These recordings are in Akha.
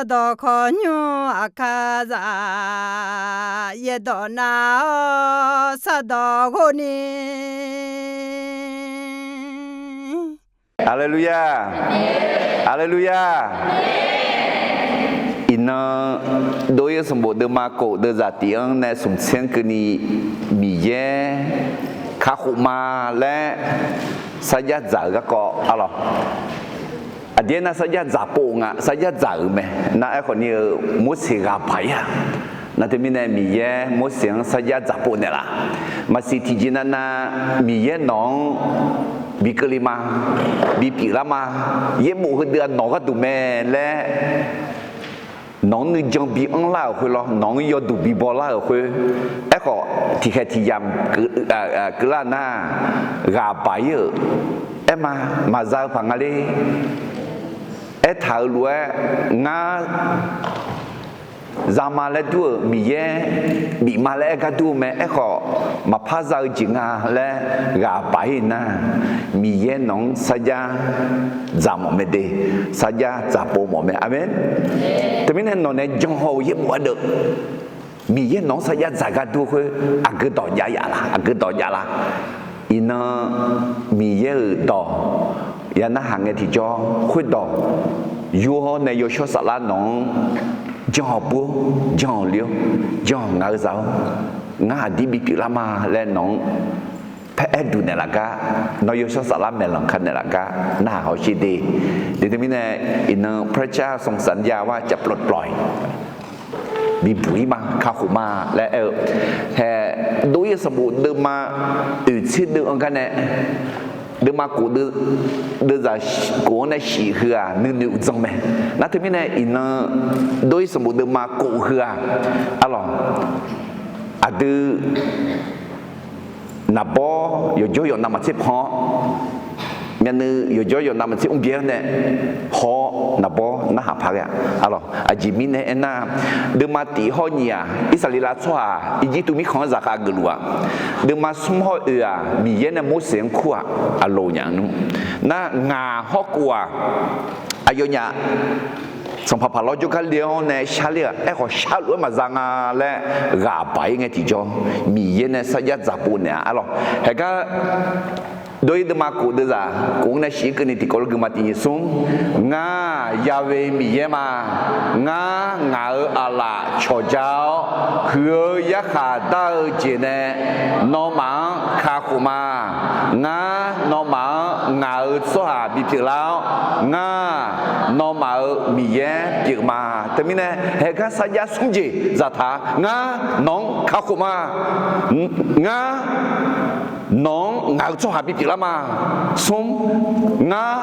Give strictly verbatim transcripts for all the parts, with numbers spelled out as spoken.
Sardawq khawqnymr aqkar zaq, yaerdawq nav-awr sardawq ghov ni. Haleluya. Haleluya. Iqnan, dov-ir sanqbof deuvma kof deuvzaq tiq-anr nae smq tser-anr keuvni, Miqyaer kakhof ma laer sarjax dzaq-euq garkawv arlawq. Aqdir aernar, sarjax dzaq pov nga, sarjax dzaq-euq mae. Nar aerkhawf ni-eu, Morseq ghaq baq-ir-a. Nar teumirnae Miqyaer Morseq-anr sarjax dzaq pov naeqlaf. Maqsiq tiqjeq navnav Miqyaer nawq-anr bi keuvle ma, bipyeuf lar ma, yaerbof heudeuv-aq nawq gharduq mae laer nawq-anr nuijan bi anrlar-euq khoer lawr, nawq-anr yawduq bi bawlar-euq khoer, aerkhawf tiqkhaeq tiqyamq keuvlar nar, ghaq baq-ir-euq aerma, maqza-eu paq nga ler. Aertaq-euq lof-aer, ngar zama laer dur-euq Miqyaer bif ma laer aer gar dur-eu mae. Aerkhawf maqpar za-eu jeq nga laer ghaq baq-ir nar, Miqyaer nawq-anr sarjax dzaq mawf mae de, sarjax dzaq pov mawf mae. Aqmeq. Teumirnae nawq nae janhaw-eu yaerbof ardeuv, Miqyaer nawq-anr sarjax dzaq gar dur khoer, aqgeu dawq jav yaf la, aqgeu dawq jav la. Iqnan Miqyaer-euq dawq ya narhaq ngae tiqjawr, khoerdawq yur-awr nae yawshawr saflar nawq-anr janhaw bur-awr, janhaw le-awr, janhaw ngaq-eu zaq-awr, ngar aqdir bipyeuf lar ma laer nawq-anr paer aer duq naeqlaf gar, nawr yawshawr saflar maeqlanq ka naeqlaf gar narhaq hawsher de. Teumirnae iqnan พระเจ้าทรงสัญญาว่าจะปลดปล่อย bibuq-ir ma, kakhof ma laer aer-eu. Hae, dov-ir sanqbof deuvma oeq tser deuv-anr gar nae, deuvma kof deuv, deuvzaq kof-anr nae shif heu-aq nuinoeq uqdzan mae. Nar teumirnae iqnan dov-ir sanqbof deuvma kof heu-aq, arlawq, aqdui naqbawr yawqjawr yawf navmaqtser pan-awr, myavnuiv yawqjawr yawf navmaqtser mrbyaer-awr nae haw-awr naqbawr narhaq paq ghae-a. Arlawq, aqjeq mirnae aernar, deuvma tif hawr nyiq-aq, Irsaqleqlav tsawrhaq Irjirtuv mirkhanq-anr zaqkhav geufluf-aq, deuvma smr hawr oeq-aq, Miqyaer nae Morseq-anr kur-aq, aqloq nyaf nmr. Nar ngaq hawr kov-aq, aqyawfnyaf sanqpaq paq lawr jawrgar le-awr nae sharler-aq, aerkhawf sharluf-aer maqza nga laer ghaq baq-ir ngae tiqjawr, Miqyaer nae sarjax dzaq pov naeq-a. Arlawq, haegar dov-ir deuvma kof deuvzaq kof-anr nae shif-ir keuvni tiqkawv lof guiqma tiq nyiq smr, Ngar Yahweh Miqyaer ma. Ngar ngaq-euq aqlaf cawqja-awr, huiq-eu yarkhaq dar-eu jeq nae nawmaf-anr kakhof ma. Ngar nawmaf-anr ngaq-euq tsawrhaq bipyeuf lar-awr, ngar nawmaf-euq Miqyaer pyeuf ma. Teumirnae haegar sarjax smr jeq zaqtaq, Ngar nawq-anr kakhof ma. Ngar nawq-anr ngaq-euq tsawrhaq bipyeuf lar ma. Smr, Ngar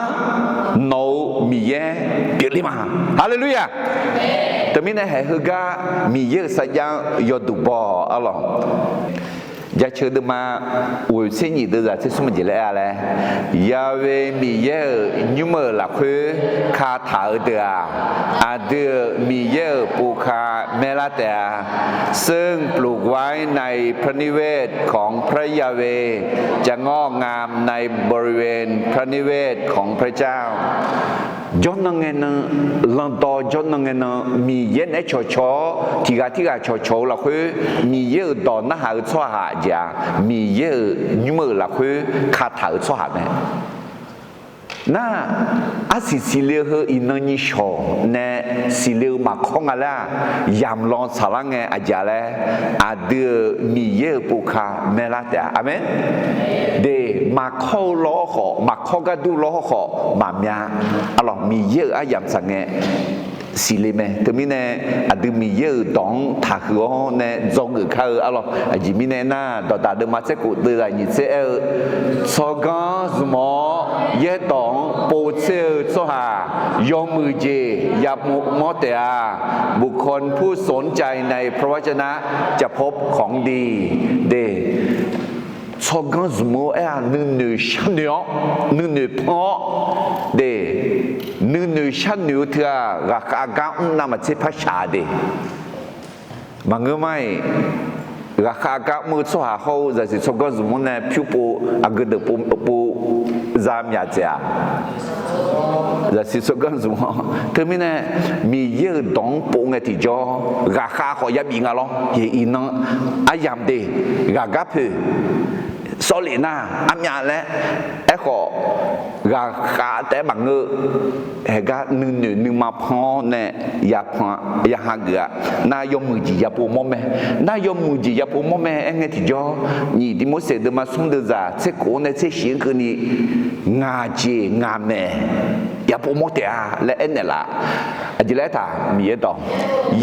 nawq-euq Miqyaer pyeufler ma. Haleluya! Teumirnae haeq heugar Miqyaer-euq sarjax-anr yawduq baw-awq arlawq. Jaceuq deuvma ghoeq tser nyiq deuvzaq tser smr jeq laer aer-a laer, Yahweh Miqyaer-euq nymr-euq lafkhoer kataq-eu deuq-aq, aqdui-euq Miqyaer-euq pov ka maerlar taef-a. ซึ่งปลูกไว้ในพระนิเวศของพระยาเวห์ จะงอกงามในบริเวณพระนิเวศของพระเจ้า Jawrnan ngae nan, landawv jawrnan ngae nan, Miqyaer naeq-aer cawqcawq-awr tiq ghaq tirghaq cawqcawq-eu lafkhoer, Miqyaer-euq dawq narhaq-eu tsawrhaq jeq-aq, Miqyaer-euq nymr-euq lafkhoer kataq-euq tsawrhaq mae. Nar, arsiq siqle-eu heu iqnan nyi shawq nae siqle-eu maqkawr nga laer-aq, yamq lan tsaqlar ngae aqjeq laer, aqdui-euq Miqyaer-euq pov ka maerlar taef-a. Aqmeq. De, maqkawr-eu lawr khawf, maqkawr gar dur lawr khawf maqmya. Arlawq, Miqyaer-euq aryamq tsaq ngae siqle mae. Teumirnae aqdui Miqyaer-euq dawq-anr taqhuiq-awr nae dzawgeuf kar-eu arlawq. Aqjeq mirnae nar, dawqdaq deuvma tser kof deuvzaq nyiq tser aer-eu, tsawrganr zmq-awr yaerdawq-anr povtser-eu tsawrhaq yawmuiq jeq yamawr taef-a. บุคคลผู้สนใจในพระวจนะจะพบของดี De, tsawrganr zmq-eu aer-aq, nuinoeq sharnoeq-awr, nuinoeq pan-awr, de, nuinoeq sharnoeq-eu teu-aq, ghaqkhav gar mr navmaqtser par shaq de. Maqngeur mar-iq, ghaqkhav gar mr-eu tsawrhaq hawr-eu zaqsiq tsawrganr zmq-anr nae pyur pov, aqgeu deuq pov, pov za myaq dzaeq-aq. Zaqsiq tsawrganr zmq-awr, teumirnae Miqyaer-euq dawq-anr pov ngae tiqjawr, ghaqkhav khawf yabif nga lawr. Heq iqnan aryamq de, ghaqgar poeq, sawrlef nar armyav laer, aerkhawf ghaqkhav taef-aer maqngeur. Haeqgar nuinoeq nuima pan-awr nae ya hageuf-a. Nar yawmuiq jeq yapov mawr mae. Nar yawmuiq jeq yapov mawr mae aer ngae tiqjawr, nyiq Tivmorseq deuvma smr deuvzaq tser khof-anr nae tser shif-anr keuvni, ngaq jeq ngaq maeq yapov mawr taef-a laer aernaeq laf. Aqjeq laer taq Miqyaer dawq,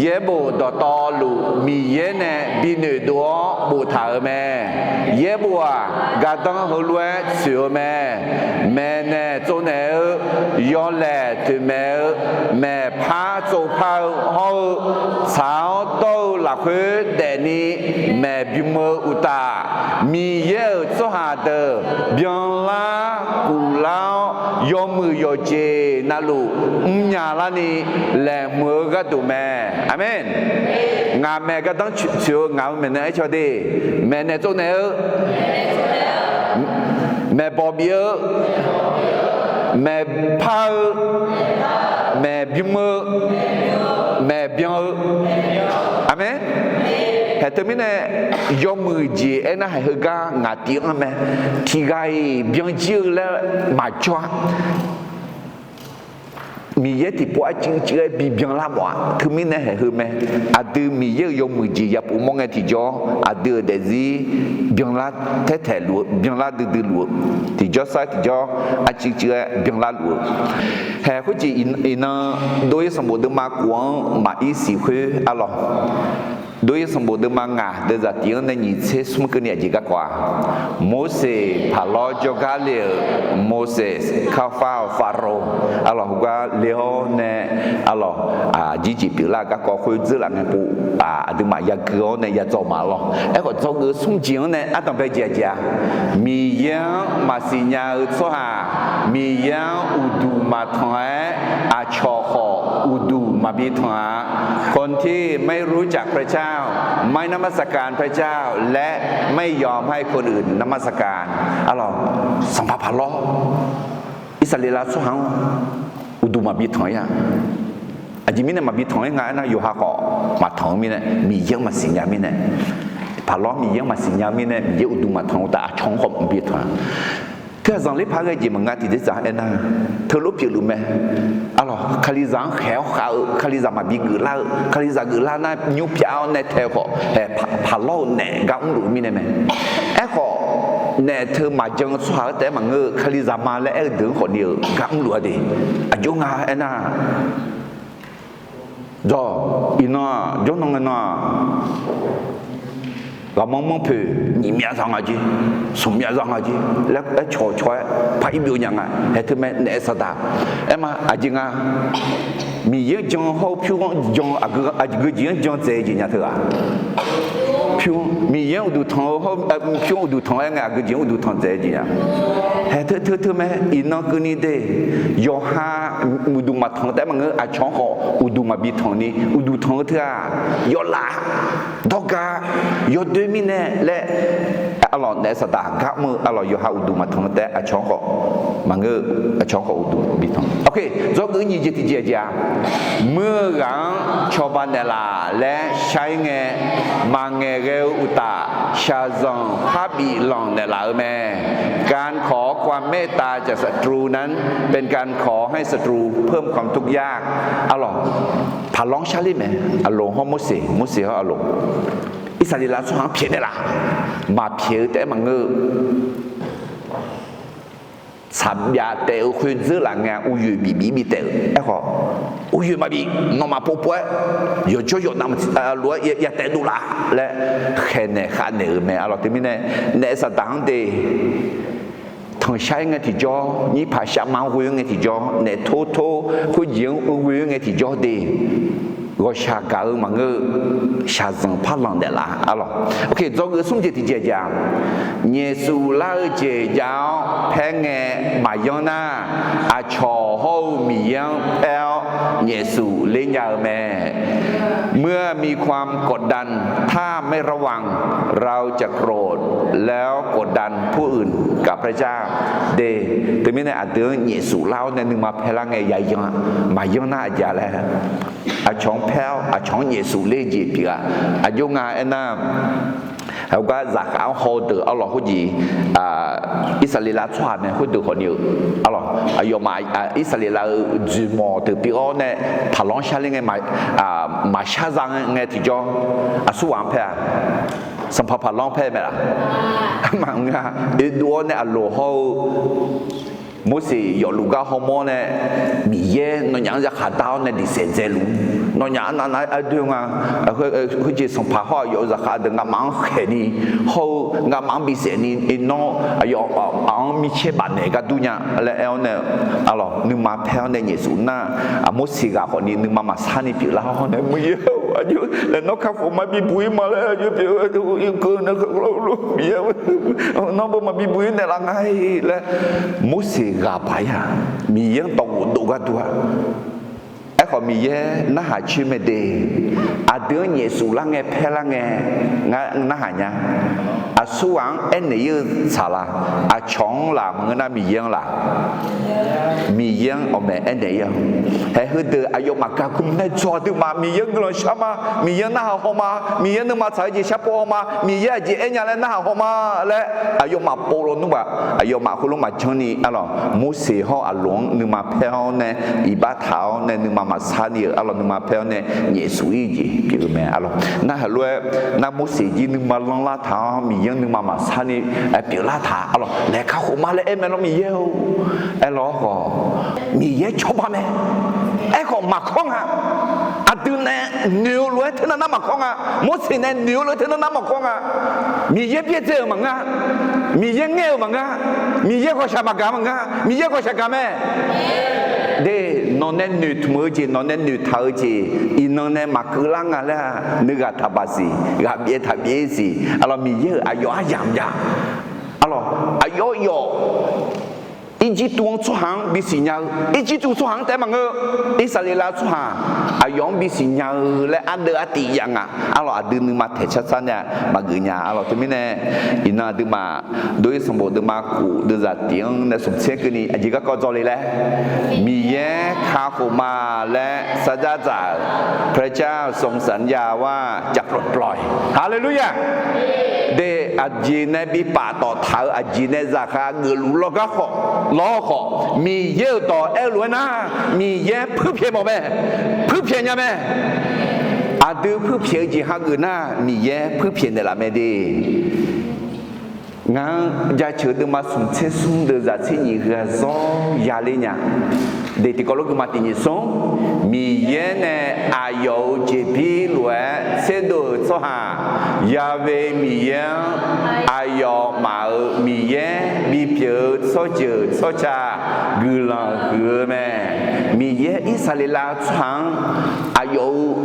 yaerbof dawqtawvluf Miqyaer nae bi noeqdov-awr boftaq-euq mae. Yaerbof-aq, gardanr heulof-aer tsoeq-eu mae. Maeqnaeq tsovnaeq-eu, yawlaeq toeqmaeq-eu, maeqpar tsovpar-eu hawr-eu, tsaq-awr dawr-eu lafkhoer daefni maeqbym-eu uqtaf, Miqyaer-euq tsawrhaq deuq byanlar guflar-awr, yawmuiq yawqjeq navluf mrnya larni laeqhmq-eu gharduq mae. Aqmeq. Ngaq maeq gardanr tsoeq-eu ngaq-euq maeqnaeq-aer caw de, maeqnaeq tsovnaeq-eu, maeqbawq bif-eu, maeqpar-eu, maeqbym-eu, maeqbyan-eu. Aqmeq. Haeq teumirnae yawmuiq jeq aernar haeq heugar ngaq tiv-anr mae. Tiqghaq-iq byanjir-eu laer maqjawr-a. Miqyaer tiqpov arcuiv cuiv-aer bibyan lar mawf-a. Teumirnae haeq heu mae. Aqdui Miqyaer-euq yawmuiq jeq yapov mawr ngae tiqjawr, aqdui-euq daefzir byanlar taertaeq luf-eu, byanlar duidui luf-eu, tiqjawr sar tiqjawr arcuiv cuiv-aer byanlar luf-eu. Haeq khoerjeq iqnan dov-ir sanqbof deuvma kof-anr maqir siq khoer arlawq. Dov-ir sanqbof deuvma ngaq deuvzaq tif-anr nae nyiq tser smr keuvni aqjeq garkawv-a. Morseq paqlawr jawrgar le-euq, Morseq kafar-eu Faro, arlawq heugar le-awr nae, arlawq, jirjeq pyeuflar-eu garkawv khoer dzeurlaf ngae pov, aqduimaf yagui-awr nae yadzawq ma lawr. Aerkhawf dzawgeuf smr jeq-anr nae ardanq bae jeq aqjeq-a, Miqyaer-anr maqsiq nya-eu tsawrhaq, Miqyaer-anr uqduq maqtanq-aer aqcawq khawf uqduq maqbi tanq-a. คนที่ไม่รู้จักพระเจ้า ไม่นมัสการพระเจ้า และไม่ยอมให้คนอื่นนมัสการ arlawq, sanqpaq paqlawr Irsaqleqlav tsawrhaq-anr uqduq maqbi tanq-ir-a. Aqjeq mirnae maqbi tanq-ir nga aernar, yawqha khawf maqtanq-eu mirnae, Miqyaer-anr maqsiq nya mirnae, paqlawr Miqyaer-anr maqsiq nya mirnae, Miqyaer uqduq maqtanq-eu uqtaf aqcawq-anr khawf maqbi tanq-a. Teu aqzanq ler paq ghae jeq maqnga tiqjeq dzaq aernar, teulof pyeufluf mae. Arlawq, Kalizaq-anr khaeq-awr khav-eu, Kalizaq maqbi geuflar-eu, Kalizaq geuflar nar nymr pyav-awr nae tae-eu khawf, haeq paqlawr-euq naef gar mrluf-eu mirnae mae. Aerkhawf, naef teu maqjan-eu tsawrhaq-anr taef-aer maqngeur-eu, Kalizaq ma laer aer-eu deuq-anr khawfni-euq gar mrluf-a de. Aqjox nga aernar, dawq, iqnan-aq jawrnan ngae nan-aq, ghaqmanr manr poeq nyiq myav za nga jer, smq myav za nga jer laer aer cawq cawq-aer paq-ir byov nya nga. Haeq teumae naef saqdaq aer ma. Aqjeq nga, Miqyaer-anr jan hawr-eu pyur-anr jan, aqgeu jeq-anr jan dzaeq-eu jeq nya teu-aq, Miqyaer-anr uqduq tanq-eu hawr-eu pyur-anr uqduq tanq-aer ngae, aqgeu jeq-anr uqduq tanq dzaeq-eu jeq nya. Haeq teu teu teumae iqnan keuvni de, yawqha uqduq maqtanq-eu taef-aer maqngeur, aqcawq-anr khawf uqduq maqbi tanq ni uqduq tanq-eu teu-aq, yawlaf, dawrga, yawdoer mirnae laer, arlawq naef saqdaq gar mr-eu arlawq yawqha uqduq maqtanq-eu taef-aer aqcawq-anr khawf maqngeur, aqcawq-anr khawf uqduq bi tanq. Ok, dzawgeuf nyiq jeq tiqjeq aqjeq-aq, muir-eu ghaq-anr cawba naeqlaf laer shar-ir ngae, maqngaeq ghae-eu uqtaf shaqzanq parbif lanq naeqlaf-eu mae. การขอความเมตตาจากศัตรูนั้น เป็นการขอให้ศัตรูเพิ่มความทุกข์ยาก arlawq, paqlawr-anr sharler mae. Aqloq hawr Morseq, Morseq hawr Aqloq, Irsaqleqlav tsawrhaq-anr pyaeq naeqlaf, maqpyaeq-eu taef-aer maqngeur-eu, tsaqbyav taef-eu khoer dzeur laf ngae, uryoeq bif bif bif taef-euq. Aerkhawf, uryoeq maqbif, nawmaf pov pov-aer, yawqjawr yawqnav lof-aer ya taef dovlaf laer khaeqnaeq khavnaeq-euq mae. Arlawq teumirnae, naef saqdaq-anr de, tanqshar-ir ngae tiqjawr, nyirpaq sharma-anr ghoe-ir ngae tiqjawr, naef tor tor khoerjeq-anr ghoe-ir ngae tiqjawr de, ghawqshaq gaq-eu maqngeur-eu, shaqzanq par lanq naeqlaf arlawq. Ok, dzawgeuf smr jeq tiqjeq aqjeq-aq, nyaefsuf lar-eu jeq jav-awr paer ngae maqyanr nar, aqcawq hawr-eu Miqyaer-anr paer-awr nyaefsuf ler nya-eu mae. เมื่อมีความกดดัน ถ้าไม่ระวัง เราจะโกรธ แล้วกดดันผู้อื่นกับพระเจ้า de. Teumirnae aqdui-anr nyaefsuf lar-awr nae nuima paer lar ngae yayan maqyanr nar aqjeq laer, aqcawq-anr paer-awr aqcawq-anr nyaefsuf ler-eu jeq pyeuf-a. Aqjox nga aernar, heugar zaqkhav-anr haw-eu deuq arlawq khoerjeq, Irsaqleqlav tsawrhaq nae khoerdeuq khawfni-eu arlawq, aqyawfmaf Irsaqleqlav-euq dzoeqmawq deuq pyeuf-awr nae paqlanr sharler ngae, maqshar za ngae tiqjawr, aqsurghaq-anr paer-a, sanqpaq paqlanr paer mae laf? Maqngeur-a. Oedov-awr nae aqloq hawr-eu Morseq yawfluf gar hawmawr nae, Miqyaer nawnyaf-anr zaqkhav dar-awr nae diqsaef dzaeluf. Nawnyaf arnav nar ardoer nga. Khoerjeq sanqpaq hawr-eu aqyawf-euq zaqkhav deuq ngamaf-anr khaeqni, hawr-eu ngamaf-anr bisaefni, iqnan aqyawf-anr micaer bafnaeq gar dur nya laer aer-awr nae, arlawq nuima paer-awr nae nyaefsuf nar, Morseq ghaq khawfni nuima maqsarni pyeuflar-awr nae, Miqyaer-or, aqjox laer nawr kakhof ma bibuq-ir ma laer aqjox pyeuf-eu, Miqyaer, nawr beu maqbi buq-ir naeqlaf nga-i laer, Morseq ghaq paq-ir-aq, Miqyaer-anr dawq ghofdov gar dur-a. Aerkhawf Miqyaer narhaq coer mae de. Aqdui-anr nyaefsuf lar ngae paer lar ngae ngar narhaq nya. Aqsurghaq-anr aernaeq-ir-eu tsaqlaq, aqcawq-anr laf maqngeur nar Miqyaer-anr laf? Miqyaer-anr awqmaeq aernaeq-ir-a. Haeq heudeuq aqyawfmaf gaqgmq nae dzawq aqduimaf Miqyaer-anr guiqlanq shar ma, Miqyaer-anr narhaq haw ma, Miqyaer nuima tsaq-eu jeq sharpov haw ma, Miqyaer aqjeq aer nya laer narhaq haw ma laer aqyawfmaf pov lawnmr baf, aqyawfmaf heulof maqjanr ni arlawq, Morseq hawr aqloq-anr nuima paer-awr nae, iqbax taq-awr nae nuima maqsar ni-euq arlawq, nuima paer-awr nae nyaefsuf-ir jeq pyeuf-eu mae arlawq. Nar heulof-aer nar Morseq jir nuima lanrlar taq-awr Miqyaer-anr nuima maqsar ni pyeuflar taq arlawq, laeq kakhof ma laer aer mae lawr, Miqyaer-or, aerlawr khawf, Miqyaer cawba mae. Aerkhawf maqkawr nga. Aqdui nae noeq-eu lof-aer teunav nar maqkawr nga. Morseq nae noeq-eu lof-aer teunav nar maqkawr nga. Miqyaer byaerdzae-euq maqngeur-a. Miqyaer ngaer-euq maqngeur-a. Miqyaer ghawqshaq maqgaq maqngeur-a. Miqyaer ghawqshaq gaq mae. De, nawq nae noeqtmq-eu jeq, nawq nae noeqtaq-eu jeq, iqnan nae maqkeuv lar nga laer-a, nuighaq taqbaq siq, ghaqbyaev taqbyaev siq arlawq, Miqyaer-euq aqyawf aryamq jav arlawq, aqyawf yawf Irjirtuv-anr tsawrhaq-anr bisiq nya-eu, Irjirtuv tsawrhaq-anr taef-aer maqngeur, Irsaqleqlav tsawrhaq aqyawf-anr bisiq nya-eu laer ardeuv artiv jav nga. Arlawq aqdui nuima taeqcar sar nae maqgeuf nya arlawq. Teumirnae iqnan aqduimaf doe sanqbof deuvma kof deuvzaq tiq-anr nae smq tser keuvni aqjeq garkawv dzawle laer, Miqyaer kakhof ma laer sarjax dzaq-euq พระเจ้าทรงสัญญาว่าจะปลดปล่อย Haleluya. De, aqjeq nae bi paftawf taq-eu aqjeq nae zaqkhav geufluf lawrgar khawf, lawr khawf, Miqyaer-euq dawq aer-eu lof-aer nar, Miqyaer puirpyaeq mawf mae, puirpyaeq nya mae. Aqdui puirpyaeq-eu jeq hageuf nar, Miqyaer puirpyaeq naeqlaf mae de. Ngaq-anr jaceuq deuvma smq tser smr deuvzaq tser nyiq heu-aq zawr yaler nya. De tiqkawv lof geufma tiq nyiq smr, Miqyaer nae aqyawf-euq jeqbir lof-aer tserdov-euq tsawrhaq, Yahweh Miqyaer-anr aqyawfmaf-euq Miqyaer bipyeuf-eu tsawrjeuq tsawrca guiqlanq huiq-eu mae. Miqyaer Irsaqleqlav tsawrhaq-anr aqyawf-euq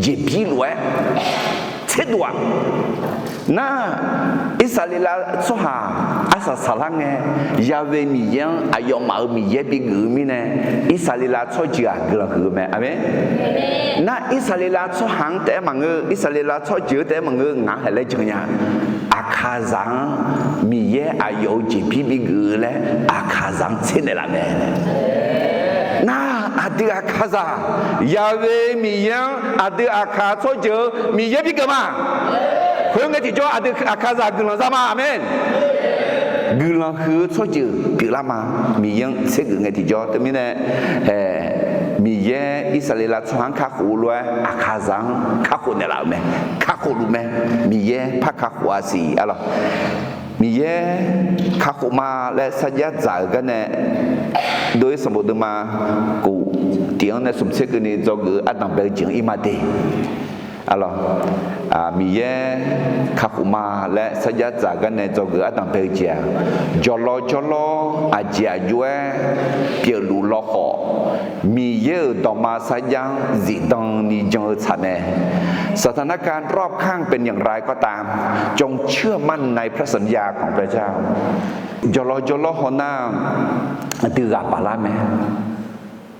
jeqbir lof-aer tserdov-aq. Nar, Irsaqleqlav tsawrhaq arsaq saqlar ngae, Yahweh Miqyaer-anr aqyawfmaf-euq Miqyaer bigeuf-eu mirnae, Irsaqleqlav tsawrjeuq-aq guiqlanq huiq-eu mae. Aqmeq. Nar, Irsaqleqlav tsawrhaq-anr taef-aer maqngeur, Irsaqleqlav tsawrjeuq-anr taef-aer maqngeur, ngaq-anr haeq laer jan nya. Aqkaqzaq-anr Miqyaer aqyawf-euq jeqbir bigeuf-eu laer Aqkaqzaq-anr tser naeqlaf mae. Nar, aqdui Aqkaqzaq, Yahweh Miqyaer-anr aqdui Aqkaq tsawrjeuq-eu Miqyaer bigeuf ma. Khoerngae tiqjawr aqdui Aqkaqzaq guiqlanq za ma. Aqmeq. Guiqlanq huiq-eu tsawrjeuq pyeuflar ma. Miqyaer-anr tsergeuf ngae tiqjawr teumirnae, Miqyaer Irsaqleqlav tsawrhaq-anr kakhof-eu lof-aer Aqkaqzaq-anr kakhof naeqlaf-euq mae. Kakhof luf mae. Miqyaer par kakhof-a siq arlawq. Miqyaer kakhof ma laer sarjax dzaq-euq garnae, Doer sanqbof deuvma kof tiq-anr nae smq tser keuvni dzawgeuf-eu ardanq bae-eu jeq-anr ir ma de. Arlawq, Miqyaer kakhof ma laer sarjax dzaq-euq garnae dzawgeuf-eu ardanq bae-eu jeq-aq, jawqlawv jawrlawr aqjeq aqjox-aer pyeufluf lawkhawf, Miqyaer-euq dawqma sarjax-anr zifdan ni jan-eu tsaq mae. สถานการณ์รอบข้างเป็นอย่างไรก็ตาม จงเชื่อมั่นในพระสัญญาของพระเจ้า Jawqlawv jawrlawr hawnar aqdui ghaq paf lar mae.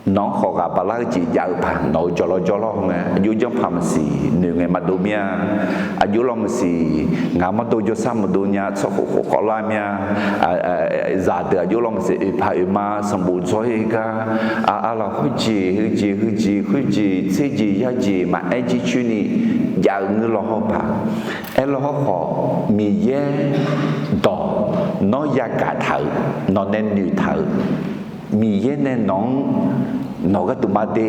Nawq-anr khawf ghaq baqlar-eu jeq jav-eu paq, nawq-euq jawqlawr jawrlawr ngae, aqjox janrpaq maqsiq noeq ngae maqdov mir-a. Aqjox lawr maqsiq, ngaq mawrdo jawrsar maqdov nya, tsawrkhof khof khawvlar mir-a. Zaqdeuq aqjox lawr maqsiq, oeqpaq oeqma sanqbof dzawr-ir gar, arlawq khoerjeq heujeq heujeq khoerjeq tserjeq yarjeq maqaer jircoer ni jav-eu ngeur law hawr paq. Aerlawr hawrkhawf, Miqyaer dawq nawr yagaq taq-euq, nawq nae noeqtaq-euq, Miqyaer nae nawq-anr nawq gharduq maqde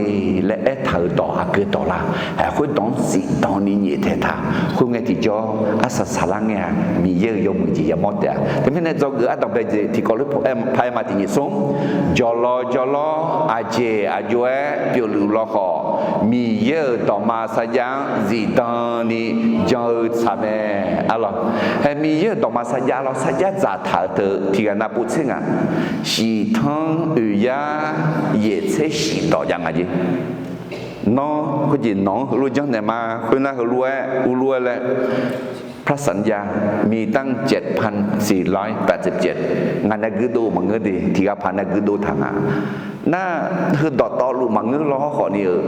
laer aertaq-euq dawq aqgeu dawq la? Khoerdawq-anr zifdan ni nyaeftaeq taq. Khoerngae tiqjawr arsaq saqlar ngae-aq, Miqyaer-euq yawmuiq jeq yamawr taef-a. Teumirnae dzawgeuf ardanqbae jeq tiqkawv lof paq-aer ma tiq nyiq smr, jawqlawr jawrlawr aqjeq aqjox-aer pyeufluf law khawf, Miqyaer-euq dawqma sarjax-anr zifdan ni jan-eu tsaq mae. Arlawq, hae Miqyaer-euq dawqma sarjax lawr sarjax dzaqtaq-eu teu tiqghaq nav povtser nga. Shiqtanr oeq yar yaeq tser shif dawq jav nga jeq. Nawr khoerjeq nawq-anr heulof janrnaeq ma, khoernar heulof-aer urlof-aer laer พระสัญญา มีตั้ง เจ็ดพันสี่ร้อยแปดสิบเจ็ด ngaq nae guirdov maqngeur de, tiqghaq paq nae guirdov taq nga. Nar, heudawq tawvluf maqngeur law hawrkhawf ni-euq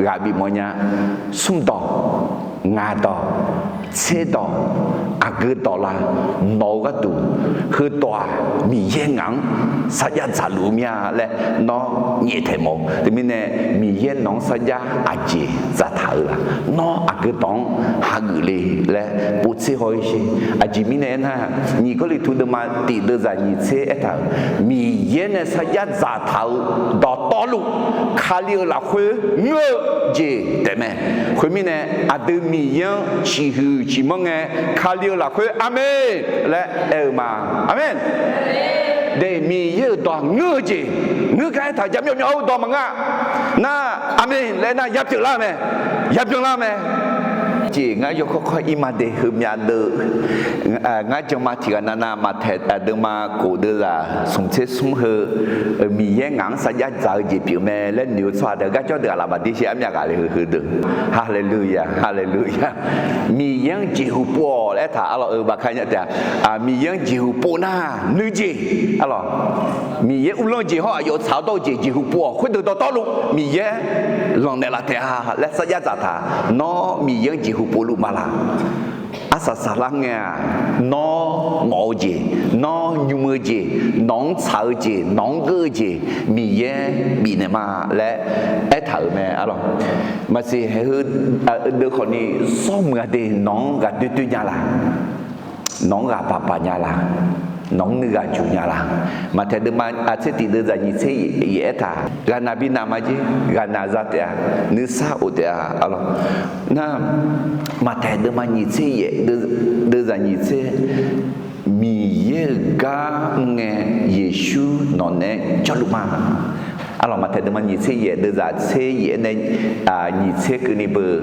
ghaq bifmawf nya. Smrdawq, ngaq dawq, tserdawq, aqgeu dawq la? Nawq-eu gharduq heudawq-aq, Miqyaer ngaq-anr sarjax dzaqluf-eu mir-a laer nawr nyaeftaeq mawf-eu. Teumirnae Miqyaer nawq-anr sarjax aqjeq dzaqtaq-eu la? Nawr aqgeu dawq-anr hageuf le laer povtser haw-ir sher. Aqjeq mirnae aernar, nyiq Gawrliqtu deuvma tiq deuvzaq nyiq tser aertaq-euq, Miqyaer nae sarjax dzaqtaq-eu dawqtawvluf, Kali-euq lafkhoer ngeur-eu jeq taefmae. Khoermirnae, aqdui Miqyaer-anr ciqhuiq ciqmanr ngae, Kali-euq lafkhoer aqmeq laer aer-eu ma. Aqmeq. De, Miqyaer-euq dawq ngeur-eu jeq, ngeur gar aertaq-euq jaqmyawf myawf-eu dawq maqngeur-a. Nar, aqmeq laer nar yapyeuf lar-eu mae, yabyan lar-eu mae. Jeq ngar yawkawr kawr ir ma de, heumyav deuv ngar jan ma tiqghaq navnav Maqtaeq deuvma kof deuvzaq smq tser smr heu, Miqyaer ngaq-anr sarjax dzaq-eu jeq pyeuf mae laer noeq-eu tsawrhaq deuq garjawr deuq aqlaf maqdir sher armyav ghaq le heu heudeuq. Haleluya, haleluya. Miqyaer-anr jeqhu pov-awq laer aertaq arlawq-eu baqkar nya taef-a. Miqyaer-anr jeqhu pov nar nuijeq, arlawq, Miqyaer uvlanr-eu jeq hawr aqyawf tsaq-awr dawr-eu jeq jeqhu pov-awq. Khoerdeuq dawqtawvluf Miqyaer lanqnaeq laf taef-a laer sarjax dzaqtaq. Nawr Miqyaer-anr jeqhu povluf ma laq? Arsaq saqlar ngae-aq, nawr ngawf-eu jeq, nawr nymr-eu jeq, nawq-anr tsaq-eu jeq, nawq-anr geur-eu jeq, Miqyaer bifnaeq ma laer aertaq-euq mae, arlawq. Maqsiq haeq heu deuv khawfni, sawr muiq-a de, nawq-anr ghaq doer doer nya laq? Nawq-anr ghaq baq baq nya laq? Nawq-anr nuighaq juq nya laq? Maqtaeq deuvma aqtser tiq deuvzaq nyiq tser yaef aertaq, ghaqnaq bi naq ma jer, ghaqnaq za taef-a, nuisar of taef-a, arlawq. Nar, Maqtaeq deuvma nyiq tser yaef, deuvzaq nyiq tser, Miqyaer-euq gar mr ngae, Yeqsur nawq naeq-aer jawrluf ma. Arlawq, Maqtaeq deuvma nyiq tser yaef, deuvzaq tser yaef nae nyiq tser keuvni beu,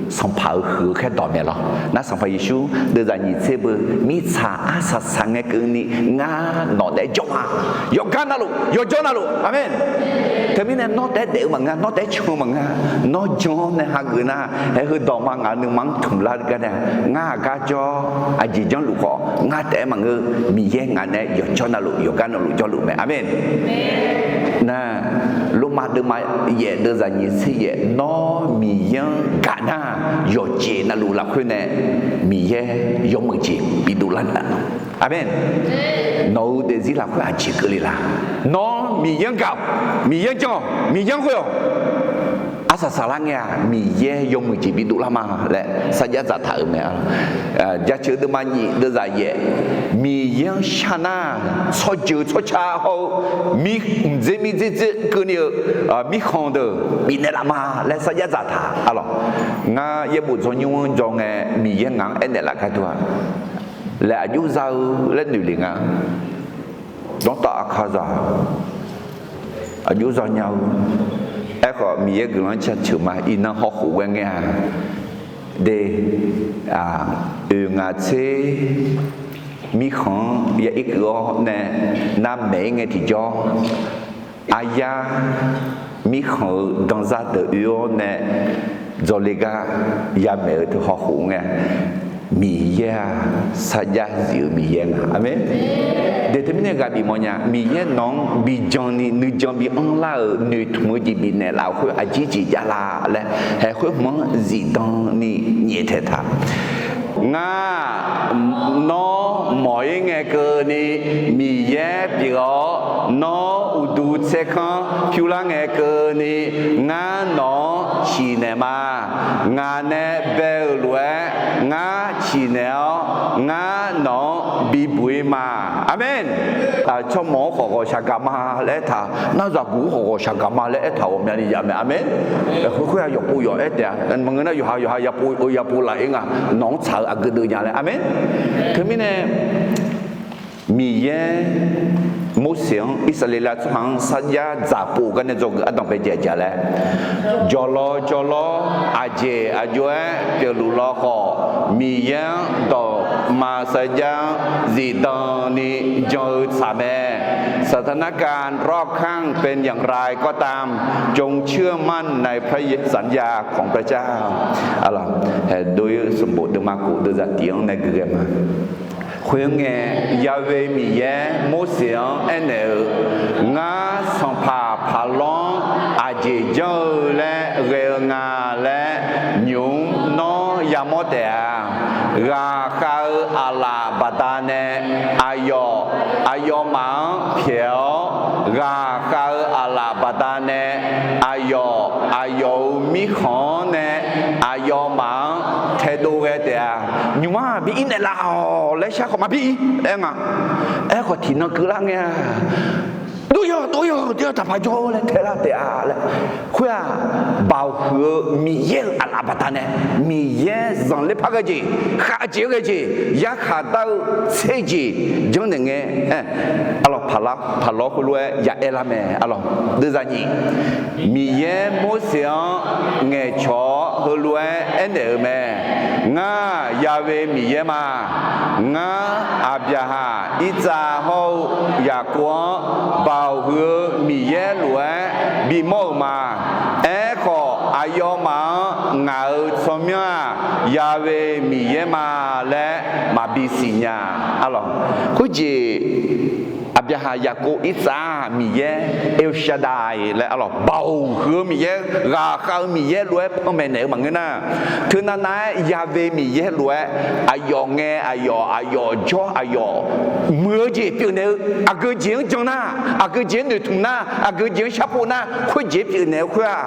Sanqpaq-euq huiq-eu khaerdawq mae lawr. Nar Sanqpaq Yeqsur deuvzaq nyiq tser beu, mirtsaq arsaq saq ngae keuvni ngar nawq naeq-aer jawr ma. Yawqgar navluf, yawqjawr navluf. Aqmeq. Teumirnae nawr taef-aer daef-eu maqngeur, nawr taef-aer can-eu maqngeur. Nawr jan-awr nae hageuf nar, haeq heudawq ma ngaq-euq nuima-anr tmq lar gar nae, ngar aqgar jawr-awr aqjeq janrluf khawf, ngar taef-aer maqngeur, Miqyaer ngaq nae yawqjawr navluf, yawqgar navluf jawrluf mae. Aqmeq. Nar, Lormav deuvma yaef, deuvzaq nyiq tser yaef, nawr Miqyaer-anr gaq nar, yawqjeq navluf lafkhoer nae Miqyaer yawmuiq jeq bidov lar-a. Aqmeq. Nawq-euq daefzir lafkhoer aqjeq keuvle la? Nawr Miqyaer-anr gaq-awq, Miqyaer-anr jan-awq, Miqyaer-anr khoer-awq. Arsaq saqlar ngae-aq, Miqyaer yawmuiq jeq bidov lar ma laer sarjax dzaqtaq-euq mae. Jaceuq deuvma nyiq deuvzaq yaef, Miqyaer-anr shar nar, tsawrjeuq tsawrca hawr-eu mir, mqdzer mirdzer dzer keuvni-eu mirkhanq deuq bifnaeq laf ma laer sarjax dzaqtaq, arlawq. Ngar yaerbof dzaw nymr-anr jawr ngae, Miqyaer ngaq-anr aernaeq laf gharduq-aq, laeq aqjox za-eu laer noeq le nga. Dawrtav aqkazaq aqjox za nya-eu. Aerkhawf, Miqyaer guiqlanq-anr jaceuq ma. Iqnan hawkhof ghae ngae-aq, de, oeq ngaq tser mirkhanq-anr ya irkeuv-awr nae, navmaeq-ir ngae tiqjawr, aryar mirkhanq-euq danzar deuq oe-awr nae, dzawle gar yamaeq-eu teu hawkhof ngae, Miqyaer-aq, sarjax zif-eu Miqyaer nga. Aqmeq. Deuq teumirnae ghaq bif mawfnya. Miqyaer nawq-anr bijan ni nuijan bianr lar-euq noeqtmq-eu jeq bifnaeq laf-euq khoer aqjir jeq javlar laer, haeq khoer hmq-anr zifdan ni nyaeftaeq taq. Ngar nawr mawq-ir ngae keuvni Miqyaer pyeuf-awr, nawr uqduq tsaerkanr pyur lar ngae keuvni, ngar nawq-anr ciqnaeq ma. Ngaq nae bae-euq lof-aer ngar ciqnaeq-awr, ngar nawq-anr bibuq-ir ma. Aqmeq. Tsawrmawq-anr khawf ghawqshaq gaq ma laer aertaq, nar zaqguq-anr khawf ghawqshaq gaq ma laer aertaq ghawqmyani jav mae. Aqmeq. Khoer khoer-aq yawqpov yawq aer taef-a. Maqngeur nar yawqha yawqha yapov yapov laf-ir nga. Nawq-anr tsaq-eu aqgeu deuv nya laer. Aqmeq. Teumirnae Miqyaer Morseq-anr Irsaqleqlav tsawrhaq-anr sarjax dzaq pov gar nae dzawgeuf ardanq bae jaeq jaeq laer, jawqlawr jawqlawr aqjeq aqjox-aer pyeufluf law khawf, Miqyaer-anr dawqma sarjax-anr zifdan ni jan-eu tsaq mae. สถานการณ์รอบข้างเป็นอย่างไรก็ตาม จงเชื่อมั่นในพระสัญญาของพระเจ้า Aqlawq, haeq dov-ir sanqbof deuvma khof deuvzaq tiq-anr nae gui ghae ma. Khoerngae, Yahweh Miqyaer Morseq-anr aernaeq-eu, Ngar sanqpaq Paqlawr-anr aqjeq janr-eu laer ghae-eu nga laer nymq-mr nawr yamawr taef-a. Ghaqkhav-eu aqlaf baqdanae aqyawf aqyawfmaf-anr pyaeq-awr, ghaqkhav-eu aqlaf baqdanae aqyawf aqyawf-euq mirkhanq-anr nae aqyawfmaf-anr taedov ghae taef-a. Nymq-mr-aq bi ir naeqlaf-awq laer shar khawf maqbi ir aer nga. Aerkhawf tiqnan keuvlar ngae-a, Dov-ir-awq, dov-ir-awq, dov-ir-awq, taqpaq jawr-awr laer taelar taef-a laer. Khoer-aq, baoq huiq-eu Miqyaer-euq aqlaf baqdanae, Miqyaer zanqler par ghae jeq, khavjeq-aer ghae jeq, yarkhaq dar-eu tser jeq janrnaeq ngae, Paqlawr heulof-aer ya aer lar mae. Aqlawq, deuvzaq nyiq, Miqyaer Morseq-anr ngaeqcawq-awr heulof-aer aernaeq-euq mae. Ngar-aq, Yahweh Miqyaer ma. Ngar Aqbyaqhaq, Irtsav hawr-eu Yaqkov-anr baoq huiq-eu Miqyaer lof-aer bimawr-euq ma. Aerkhawf, aqyawfmaf-anr ngaq-euq tsawrmyanr-aq, Yahweh Miqyaer ma laer maqbi siqnya. Aqlawq, khoerjeq Aqbyaqhaq, Yaqkov, Irtsav-aq Miqyaer El Shaddai laer, aqlawq, baoq huiq-eu Miqyaer, ghaqkhav-eu Miqyaer lof-aer panmaeq naeq-eu maqngeur nar, teunav nav-aer Yahweh Miqyaer lof-aer aqyawf ngae aqyawf, aqyawf jawr aqyawf muiq-eu jeq pyeufnaeq-eu, aqgeu jeq-anr jan nar, aqgeu jeq-anr noeqtmq nar, aqgeu jeq-anr sharpov nar, khoerjeq pyeufnaeq-eu khoer-aq,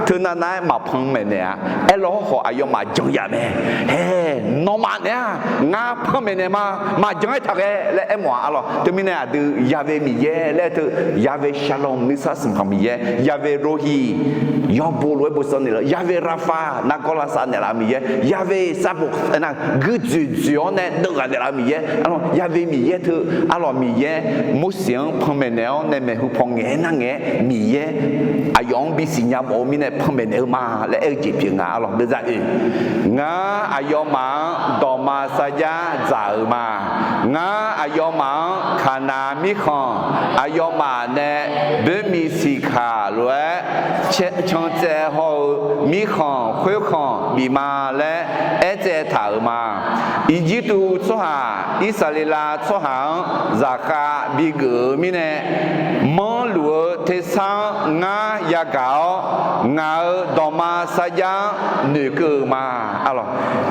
teunav nav-aer maqpanmaeq naeq-a. Aerlawr khawf aqyawfmaf jan yaf mae. Haeq, nawmaf naeq-aq, ngar panmaeq naeq ma, maqjan-aer taqghae laer aermawf-a. Aqlawq, teumirnae aqdui Yahweh Miqyaer laer teu, Yahweh Shalom, nuisar smq khanq Miqyaer, Yahweh Rohi, yawbo lof-aer bosav naeqlaf, Yahweh Rapha, nargawr lavsav naeqlaf-eu Miqyaer, Yahweh Sabaoth, nar guirdzoeq dzoeq-awr nae deuvghaq naeqlaf-eu Miqyaer. Aqlawq, Yahweh Miqyaer teu, aqlawq, Miqyaer Morseq-anr panmaeq naeq-awr nae maeqhu paw ngaeq-aer nar ngaeq-aer Miqyaer aqyawf-anr bisiq nya mawf-eu mirnae panmaeq naeq-eu ma laer aer-eu jeq pyeuf nga. Aqlawq, deuvzaq oeq, ngar aqyawfmaf-anr dawqma sarjax dzaq-euq ma. Ngar aqyawfmaf-anr Kaqnaq mirkhanq, aqyawfmaf nae boermiq siqkaq lof-aer cantsaev hawr-eu mirkhanq khoerkhanq bif ma laer aertsaev taq-euq ma. Irjirtuv tsawrhaq Irsaqleqlav tsawrhaq-anr zaqkhav bigeuf-eu mirnae, manrluf-eu tersar-anr ngar yagaq-awr, ngaq-euq dawqma sarjax-anr noeqkeuv-euq ma. Aqlawq,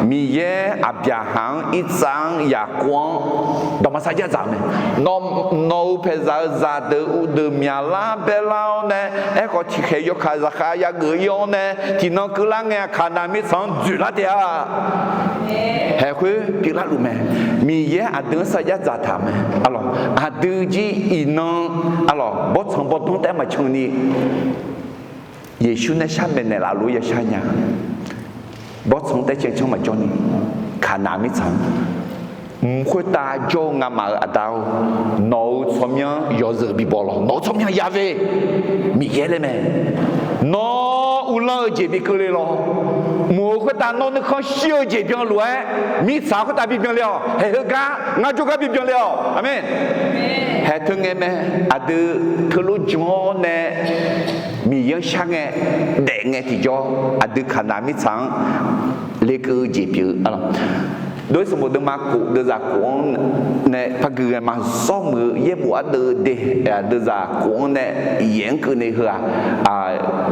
Miqyaer Aqbyaqhaq-anr, Irtsav-anr, Yaqkov-anr dawqma sarjax dzaq-euq mae. Nawq-euq paeqzaq-eu zaqdeuq uqdeuq myaqlar baerlar-awr nae, aerkhawf tiqkhaeq yawkaq zaqkhav yageuf-ir-awr nae, tiqnan keuvlar ngae-a, Kaqnaq mirtsaq-anr dzoeqlar taef-a. Haeq khoer pyeuflar luf mae. Miqyaer aqdui-anr sarjax dzaqtaq mae. Aqlawq, aqdui jir iqnan, aqlawq, bawrtsanq bawrdanr taef-aer maqcan ni, Yeqsur nae shar maeqnaeq laf lof-aer yashar nya. Bawrtsanq taef-aer cancanr maqjawr ni, Kaqnaq mirtsaq-anr, mq khoertav jawr-eu ngamaf-euq Aqda-or, nawq-euq tsawrmyanr yawzeu bibaw lawq. Nawq-euq tsawrmyanr Yahweh Miqyaer laer mae. Nawr uvlanr-eu jeq bi keuvle lawq. Mq-euq khoertav nawr nuikhanr shir-eu jeq byanluf-aer, mirtsaq khoertav bibyan le-awq. Haeq heugar ngar jawrgar bibyan le-awq. Aqmeq. Haeq teu ngae mae. Aqdui teulof jan-awr nae Miqyaer-anr shar ngae, daef ngae tiqjawr, aqdui Kaqnaq mirtsaq-anr lekeuv-eu jeq pyeuf-eu, aqlawq, Dov-ir sanqbof deuvma kof deuvzaq kof-anr nae par gui ghae ma. Zawrmuiq-eu yaerbof ardeuv de, deuvzaq kof-anr nae yaef-anr keuvni heu-aq,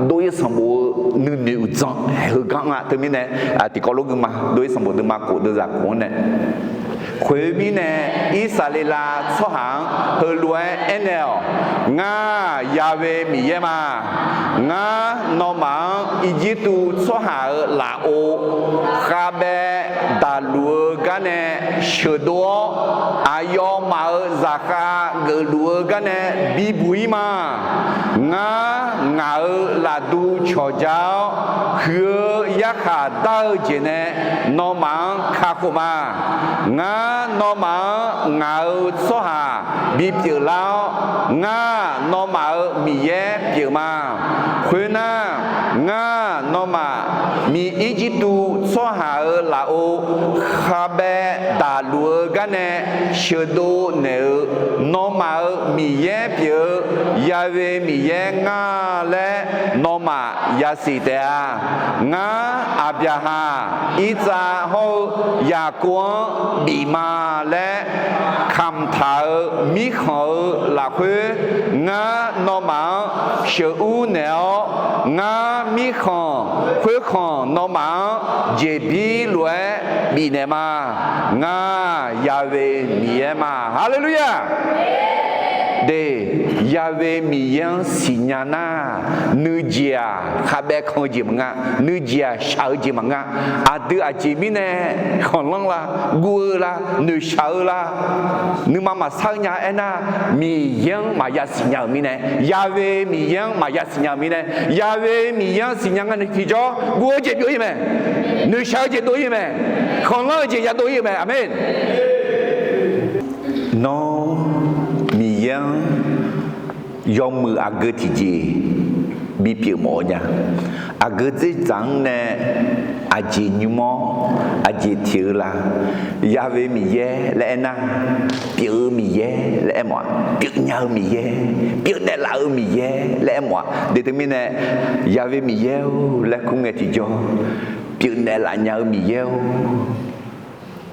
dov-ir sanqbof-eu nuinoeq uqdzan heugar-anr-a. Teumirnae tiqkawv lof gui ma. Dov-ir sanqbof deuvma kof deuvzaq kof-anr nae, khoeq mirnae Irsaqleqlav tsawrhaq-anr heulof-aer aernaeq-awq, Ngar Ya'we Miqyaer ma. Ngar nawmaf-anr Irjirtuv tsawrhaq-euq lafov khavbaev daqluf-eu garnae sheuqdov-awr, aqyawfmaf-euq zaqkhav geufluf-eu garnae bibuq-ir ma. Ngar ngaq-euq lafdu cawqja-awr, huiq-eu yarkhaq dar-eu jeq nae nawmaf-anr kakhof ma. Ngar nawmaf-anr ngaq-euq tsawrhaq bipyeuf lar-awr, ngar nawmaf-euq Miqyaer pyeuf ma. Khoernar, ngar nawmaf Miqirjirtuv tsawrhaq-euq lafov khavbaev daqluf-eu garnae sheuqdov naeq-euq nawmaf-euq Miqyaer pyeuf-eu Ya'we Miqyaer ngar laer nawmaf yasiq taef-a. Ngar Aqbyaqhaq, Irtsav hawr-eu Yaqkov-anr bif ma laer kamq taq-euq mirkhanq-euq lafkhoer, ngar nawmaf-anr sheuqur naeq-awr, ngar mirkhanq khoerkhanq nawmaf-anr jeqbir lof-aer bifnaeq ma. Ngar Ya'we Miqyaer ma. Haleluya! De, Ya'we Miqyaer-anr siqnya nar, nuijeq-aq khavbaev kan-eu jeq maqnga, nuijeq-aq shaq-eu jeq maqnga. Aqdui aqjeq mirnae khanqlanr la, guv-eu la, noeqshaq-eu la, nuima maqsar-eu nya aernar, Miqyaer-anr maqya siqnya-euq mirnae, Ya'we Miqyaer-anr maqya siqnya-euq mirnae, Ya'we Miqyaer-anr siqnya ngar ni tiqjawr guv-eu jeq byov-ir mae, noeqshaq-eu jeq dov-ir mae, khanqlanr-eu jeq yadov-ir-eu mae. Aqmeq. Nawr Miqyaer-anr yawmuiq aqgeu tiqjeq bipyeuf mawf-eu nya. Aqgeu dzerdzaq-anr nae aqjeq nymr-awr aqjeq teq-eu la? Ya'we Miqyaer laer aernar, pyeuf-eu Miqyaer laer aermawf-a, pyeufnya-eu Miqyaer, pyeufnaeq laf-eu Miqyaer laer aermawf-a. De teumirnae, Ya'we Miqyaer-or laer kur ngae tiqjawr, pyeufnaeq laf nya-eu Miqyaer-or,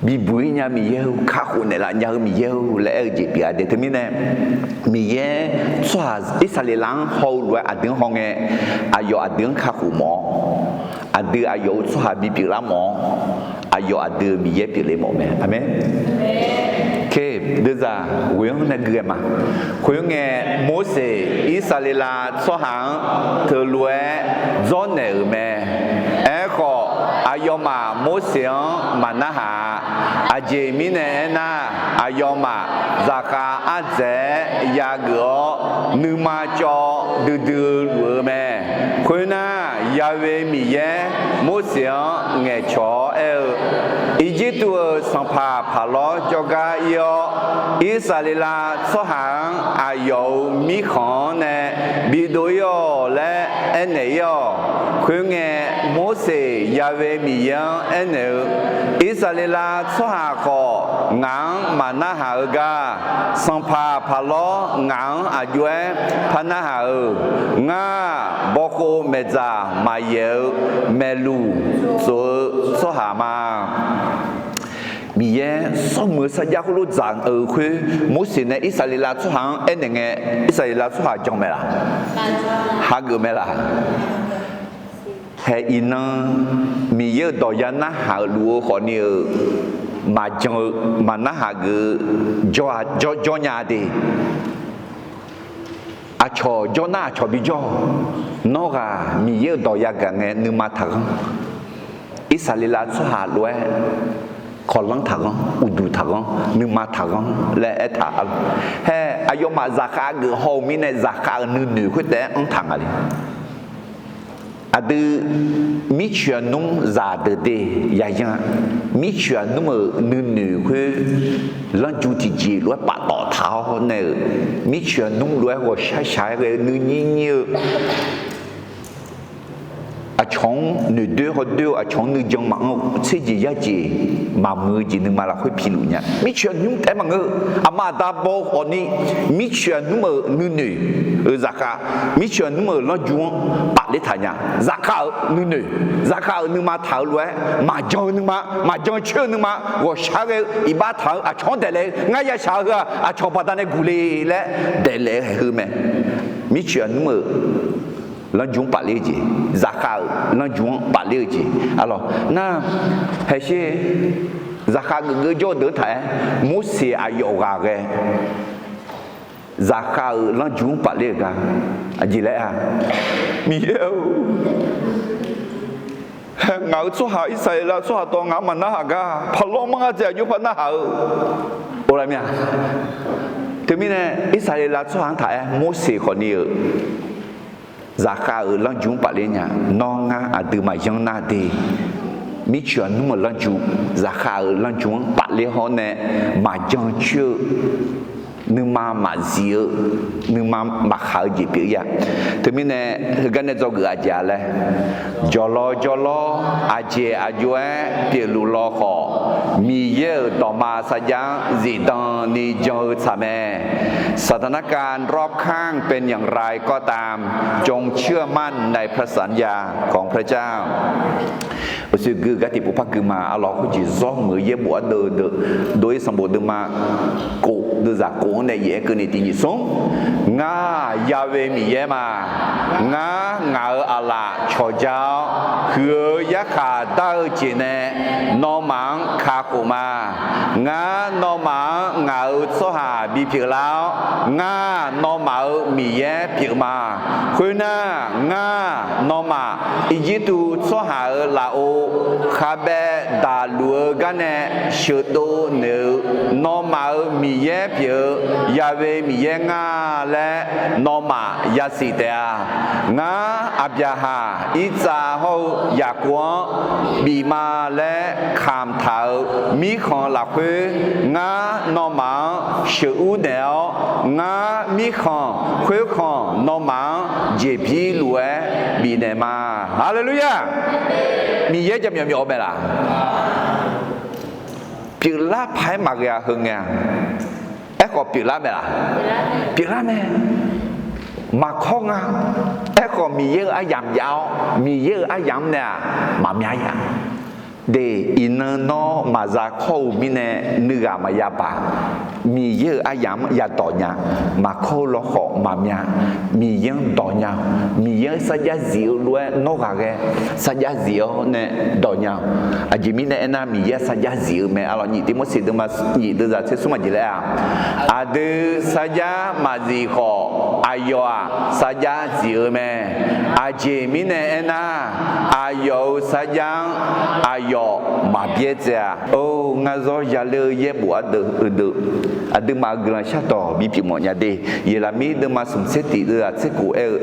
bibuq-ir nya Miqyaer-or, kakhof naeqlaf nya-eu Miqyaer-or laer aer-eu jeq pyeuf-a. De teumirnae, Miqyaer tsawrhaq Irsaqleqlav-anr haw-eu lof-aer aqdui-anr hawngae, aqyawf aqdui-anr kakhof mawf-awr, aqdui aqyawf-euq tsawrhaq bipyeuf lar mawf-awr, aqyawf aqdui-euq Miqyaer pyeufle mawf mae. Aqmeq. Ke, deuvzaq ghoe-anr nae gui-aer ma. Khoerngae, Morseq Irsaqleqlav tsawrhaq-anr teulof-aer dzawrnaeq-euq mae. Aerkhawf, aqyawfmaf Morseq-anr maqnarhaq-a. Aqjeq mirnae aernar, aqyawfmaf zaqkhav ardzaeq-aer yageuf-awr, nuima cawv duidui luf-eu mae. Khoernar, Ya'we Miqyaer Morseq-anr ngaeqcawq-awr aer-eu, Irjirtuv-euq sanqpaq Paqlawr jawrgar ir-awr, Irsaqleqlav tsawrhaq-anr aqyawf-euq mirkhanq-anr nae bidov-ir-awq laer aernaeq-ir-awq. Khoerngae, Morseq Ya'we Miqyaer-anr aernaeq-eu, Irsaqleqlav tsawrhaq khawf ngaq-anr maqnarhaq-eu gar, sanqpaq Paqlawr ngaq-anr aqjox-aer par narhaq-euq. Ngar, bawkhov maeqdzaq maqyaef-eu maeqluq tsof-eu tsawrhaq ma. Miqyaer sawrmuiq-eu sarjax khoerlof dzaq-euq khoer, Morseq nae Irsaqleqlav tsawrhaq-anr aernaeq ngae, Irsaqleqlav tsawrhaq jan mae laq? Hageuf mae laq? Hae iqnan, Miqyaer-euq dawq ya narhaq-euq luf-eu khawfni-euq maqjan-eu, maqnarhaq geuf-eu jawr-a, jawr, jawr nya de. Aqcawq jawr nar aqcawq bijawr-awq. Nawr ghaq Miqyaer-euq dawq yagaq ngae nuima taqghanr. Irsaqleqlav tsawrhaq lof-aer kawqlanr taqghanr, uqduq taqghanr, nuima taqghanr laer aertaq-a. Hae aqyawfmaf zaqkhav geuf haw-euq mirnae zaqkhav-euq nuinoeq khoertav-aer anr taq nga le. Aqdui mircoeq aqnmr zaqdeuq de yayan-a. Mircoeq aqnmr-euq nuinoeq khoer lanrju tiqjeq lof-aer paftawf taq-awr nae-euq, mircoeq aqnmr lof-aer ghawqshaq shaq-aer ghae-eu nuinyir nyir-eu aqcawq-anr noeqdoer hawdoer-eu aqcawq-anr nuijan maqanr-eu tserjeq yarjeq maqmuiq-eu jeq nuima lafkhoer piluf nya. Mircoeq aqnymr taef-aer maqngeur-eu, aqma aqda baw-eu khawfni, mircoeq aqnymr-euq nuinoeq-euq zaqkhav, mircoeq aqnymr-euq lanrju-anr pafler taq nya. Zaqkhav-euq nuinoeq, zaqkhav-euq nuima taq-eu lof-aer maqjan-eu nuima, maqjan coer-eu nuima, ghawqshaq ghae-eu iqbax taq-eu aqcawq-anr daeqlaef-eu, ngar yashaq-eu heu-aq aqcawq baqdanae guq le laer daeqlaef-eu haeq heu mae. Mircoeq aqnymr-euq lanrju-anr pafler-eu jeq, zaqkhav-euq lanrju-anr pafler-eu jeq. Arlawq nar, haeqsher, zaqkhav geufgeuf jawr-eu deuq-anr taq-aer, Morseq aqyawf ghaq ghae zaqkhav-euq lanrju-anr pafler-euq gar, aqjeq laer-a, Miqyaer-or, ngaq-euq tsawrhaq Irsaqleqlav tsawrhaq tawv ngaq-anr maqnarhaq gar, paqlawr manr ngar dzaeq aqjox par narhaq-eu, or lar mir-a. Teumirnae Irsaqleqlav tsawrhaq-anr taq-aer Morseq khawfni-euq zaqkhav-euq lanrju-anr pafler nya. Nawr ngar aqduimaf yanr nar de, mircoeq aqnymr-euq lanrju, zaqkhav-euq lanrju-anr pafler hawr nae maqjan coer-eu, nuima maqzif-eu, nuima maqkhaq-eu jeq pyeuf-ir-a. Teumirnae heugar nae dzawgeuf aqjeq-a laer, jawqlawr jawrlawr aqjeq aqjox-aer pyeufluf law khawf, Miqyaer-euq dawqma sarjax-anr zifdan ni jan-eu tsaq mae. สถานการณ์รอบข้างเป็นอย่างไรก็ตาม จงเชื่อมั่นในพระสัญญาของพระเจ้า Uqshoe gui-eu gar tiqpov par gui ma. Arlawq khoerjeq zawr muiq-eu yaerbof ardeuv deuv, dov-ir sanqbof deuvma kof deuvzaq kof-anr nae yaef-aer keuvni tiq nyiq smr. Ngar, Ya'we Miqyaer ma. Ngar, ngaq-euq aqlaf cawqja-awr, huiq-eu yarkhaq dar-eu jeq nae nawmaf-anr kakhof ma. Ngar, nawmaf-anr ngaq-euq tsawrhaq bipyeuf lar-awr, ngar, nawmaf-euq Miqyaer pyeuf ma. Khoernar, ngar, nawmaf Irjirtuv tsawrhaq-euq lafov khabaev daqluf-eu gar nae sheuqdov noeq-eu, nawmaf-euq Miqyaer pyeuf-eu Ya'we Miqyaer nga laer nawmaf yasiq taef-a. Ngar, Aqbyaqhaq, Irtsav hawr-eu Yaqkov-anr bif ma laer kamq taq-euq mirkhanq lafkhoer, ngar, nawmaf-anr sheuqur naeq-awr, ngar, mirkhanq khoerkhanq nawmaf-anr jeqbir luf-aer bifnaeq ma. Haleluya! Miqyaer jaqmyawf myawf-eu mae laq? Pyeuflar paq-aer maqghae-a heu ngae-a? Aerkhawf pyeuflar mae laq? Pyeuflar mae. Maqkawr nga. Aerkhawf Miqyaer-euq aryamq jav-awr, Miqyaer-euq aryamq-anr nae-aq, maqmya ya. De, iqnan nawr maqza kawr-eu mirnae nuighaq maqya baq. Miqyaer-euq aryamq-anr yadawq nya. Maqkawr-eu lawkhawf maqmya. Miqyaer-anr dawq nya-awq. Miqyaer-anr sarjax zif-eu lof-aer nawr ghaqghae sarjax zif-awr nae dawq nya-awq. Aqjeq mirnae aernar, Miqyaer sarjax zif-eu mae. Arlawq, nyiq Tivmorseq deuvma nyiq deuvzaq tser smr aqjeq laer-aq, aqdui sarjax maqzif khawf, aqyawf-aq sarjax zif-eu mae. Aqjeq mirnae aernar, aqyawf-euq sarjax-anr aqyawf maqbyaer tsaev-a. Or, ngar zawr yaler-eu yaerbof ardeuv heudeuv, aqduimaf-euq guiqlanq shardawq bipyeuf mawf nya de. Yeqlaqmir deuvma smq tser tiq deuvzaq tser khof aer-eu,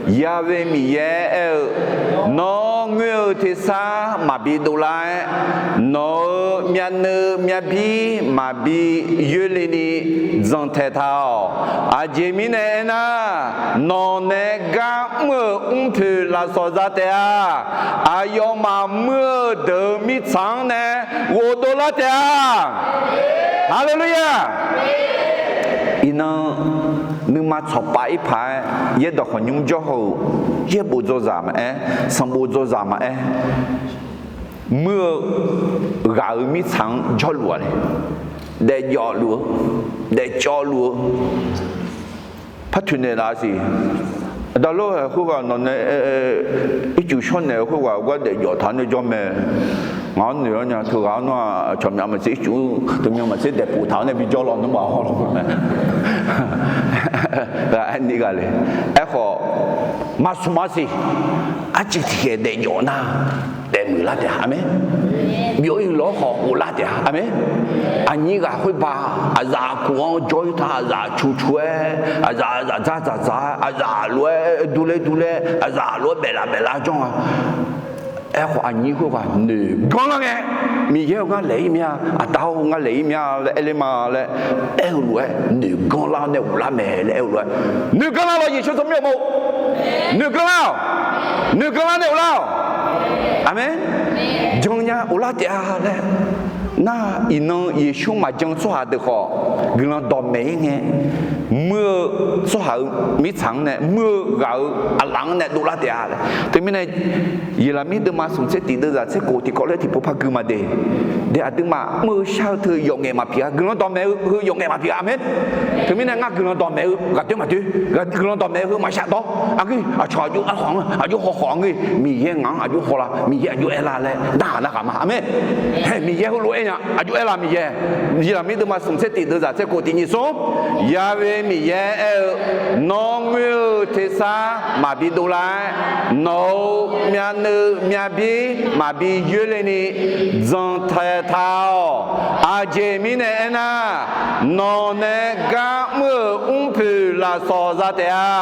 Ya'we Miqyaer aer-eu, nawr ngoer-eu tersar maqbi dovlar-aer, nawq-euq myavnuiv myavbir maqbi yoerle ni jantaeq taq-awq. Aqjeq mirnae aernar, nawq nae gar mr-euq mrpoeq lafsawq za taef-a. Aqyawfmaf muir-eu deuq-euq mirtsaq-anr nae ghofdov lar taef-a. Haleluya! Iqnan, nuima tsawqpav ir paq-aer, yaerdawq khawqnymr jawr haw-euq, yaerbof dzawzaq maqaer, sanqbof dzawzaq maqaer, muir-eu ghaq-euq mirtsaq-anr jawrluf-a le. Daefjawf luf-eu, daefcawv luf-eu, par toeqnaeq laf siq. Aqda lor-aer khoerghaq nawq nae ircuf shawr naeq-eu khoerghaq gar daefjawf taq-anr nae jawr mae. Ngaq-anr noeq-awr nya, teughaq-anr nawr-aq, cawqmyaq maqtser ircuf, teumyan maqtser daefpuf taq-awr nae bijawr lawnmr baf hawr lawr mae. Aerni ghaq le. Aerkhawf, maqsmq maqsiq, arciv tiqkhaeq daefjawf nar, daefmuiq lar taef-a. Aqmeq. Byov-ir lawr khawf ghoflar taef-a. Aqmeq. Aqnyir ghaq khoerba, aqzaf kof-anr jawr-ir ta, aqzaf cu cu-aer, aqzaf dzardzaq dzaq-aer, aqzaf lof-aer durler durler, aqzaf lof-aer baeflaf baeflar jawr nga. Aerkhawf aqnyir khoerghaq noeqganr lar ngae, Miqyaer-eu ngar laeq-ir mir-a, aqda-or ngar laeq-ir mir-a laer aer ler ma laer aer-eu lof-aer noeqganr lar nae ghoflar mae laer aer-eu lof-aer noeqganr lar lawr Yeqsur tsawrmyanr-eu ma-or. Noeqganr lar-awq. Noeqganr lar nae uvlar-awq. Aqmeq. Jan nya uvlar taef-a laer. Nar, iqnan Yeqsur maqjan tsawrhaq deuq khawf, guiqlanq dawqmaeq-ir ngae, muir-eu tsawrhaq-euq mirtsaq-anr nae, muir-eu ghaq-euq aqlaf-anr nae dovlar taef-a laer. Teumirnae, Yeqlaqmir deuvma smq tser tiq deuvzaq tser khof tiqkawv laer tiqpov par gui ma de. De aqduimaf mr-eu shar-eu teu yawf ngaef maqpyeuf-a. Guiqlanq dawqmaeq-eu heu yawf ngaef maqpyeuf-a. Aqmeq. Teumirnae ngar guiqlanq dawqmaeq-eu ghaqdoer maqdoer, guiqlanq dawqmaeq-eu heu maqshaf dawr. Aqgeu aqcawq aqjox arkhawf-anr aqjox hawkhawf-anr geu Miqyaer ngaq-anr aqjox hawlar, Miqyaer aqjox aerlar laer narhaq narhaq ma. Aqmeq. Hae, Miqyaer heulof-aer nya, aqjox aerlar Miqyaer. Yeqlaqmir deuvma smq tser tiq deuvzaq tser khof tiq nyiq smr. Ya'we Miqyaer aer-eu, Nawr muir-eu tersar maqbi dovlar-aer, nawq-euq myavnuiv myavbir maqbi yoerle ni jantaeq taq-awq. Aqjeq mirnae aernar, nawq nae gar mr-euq mrpoeq lafsawq za taef-a.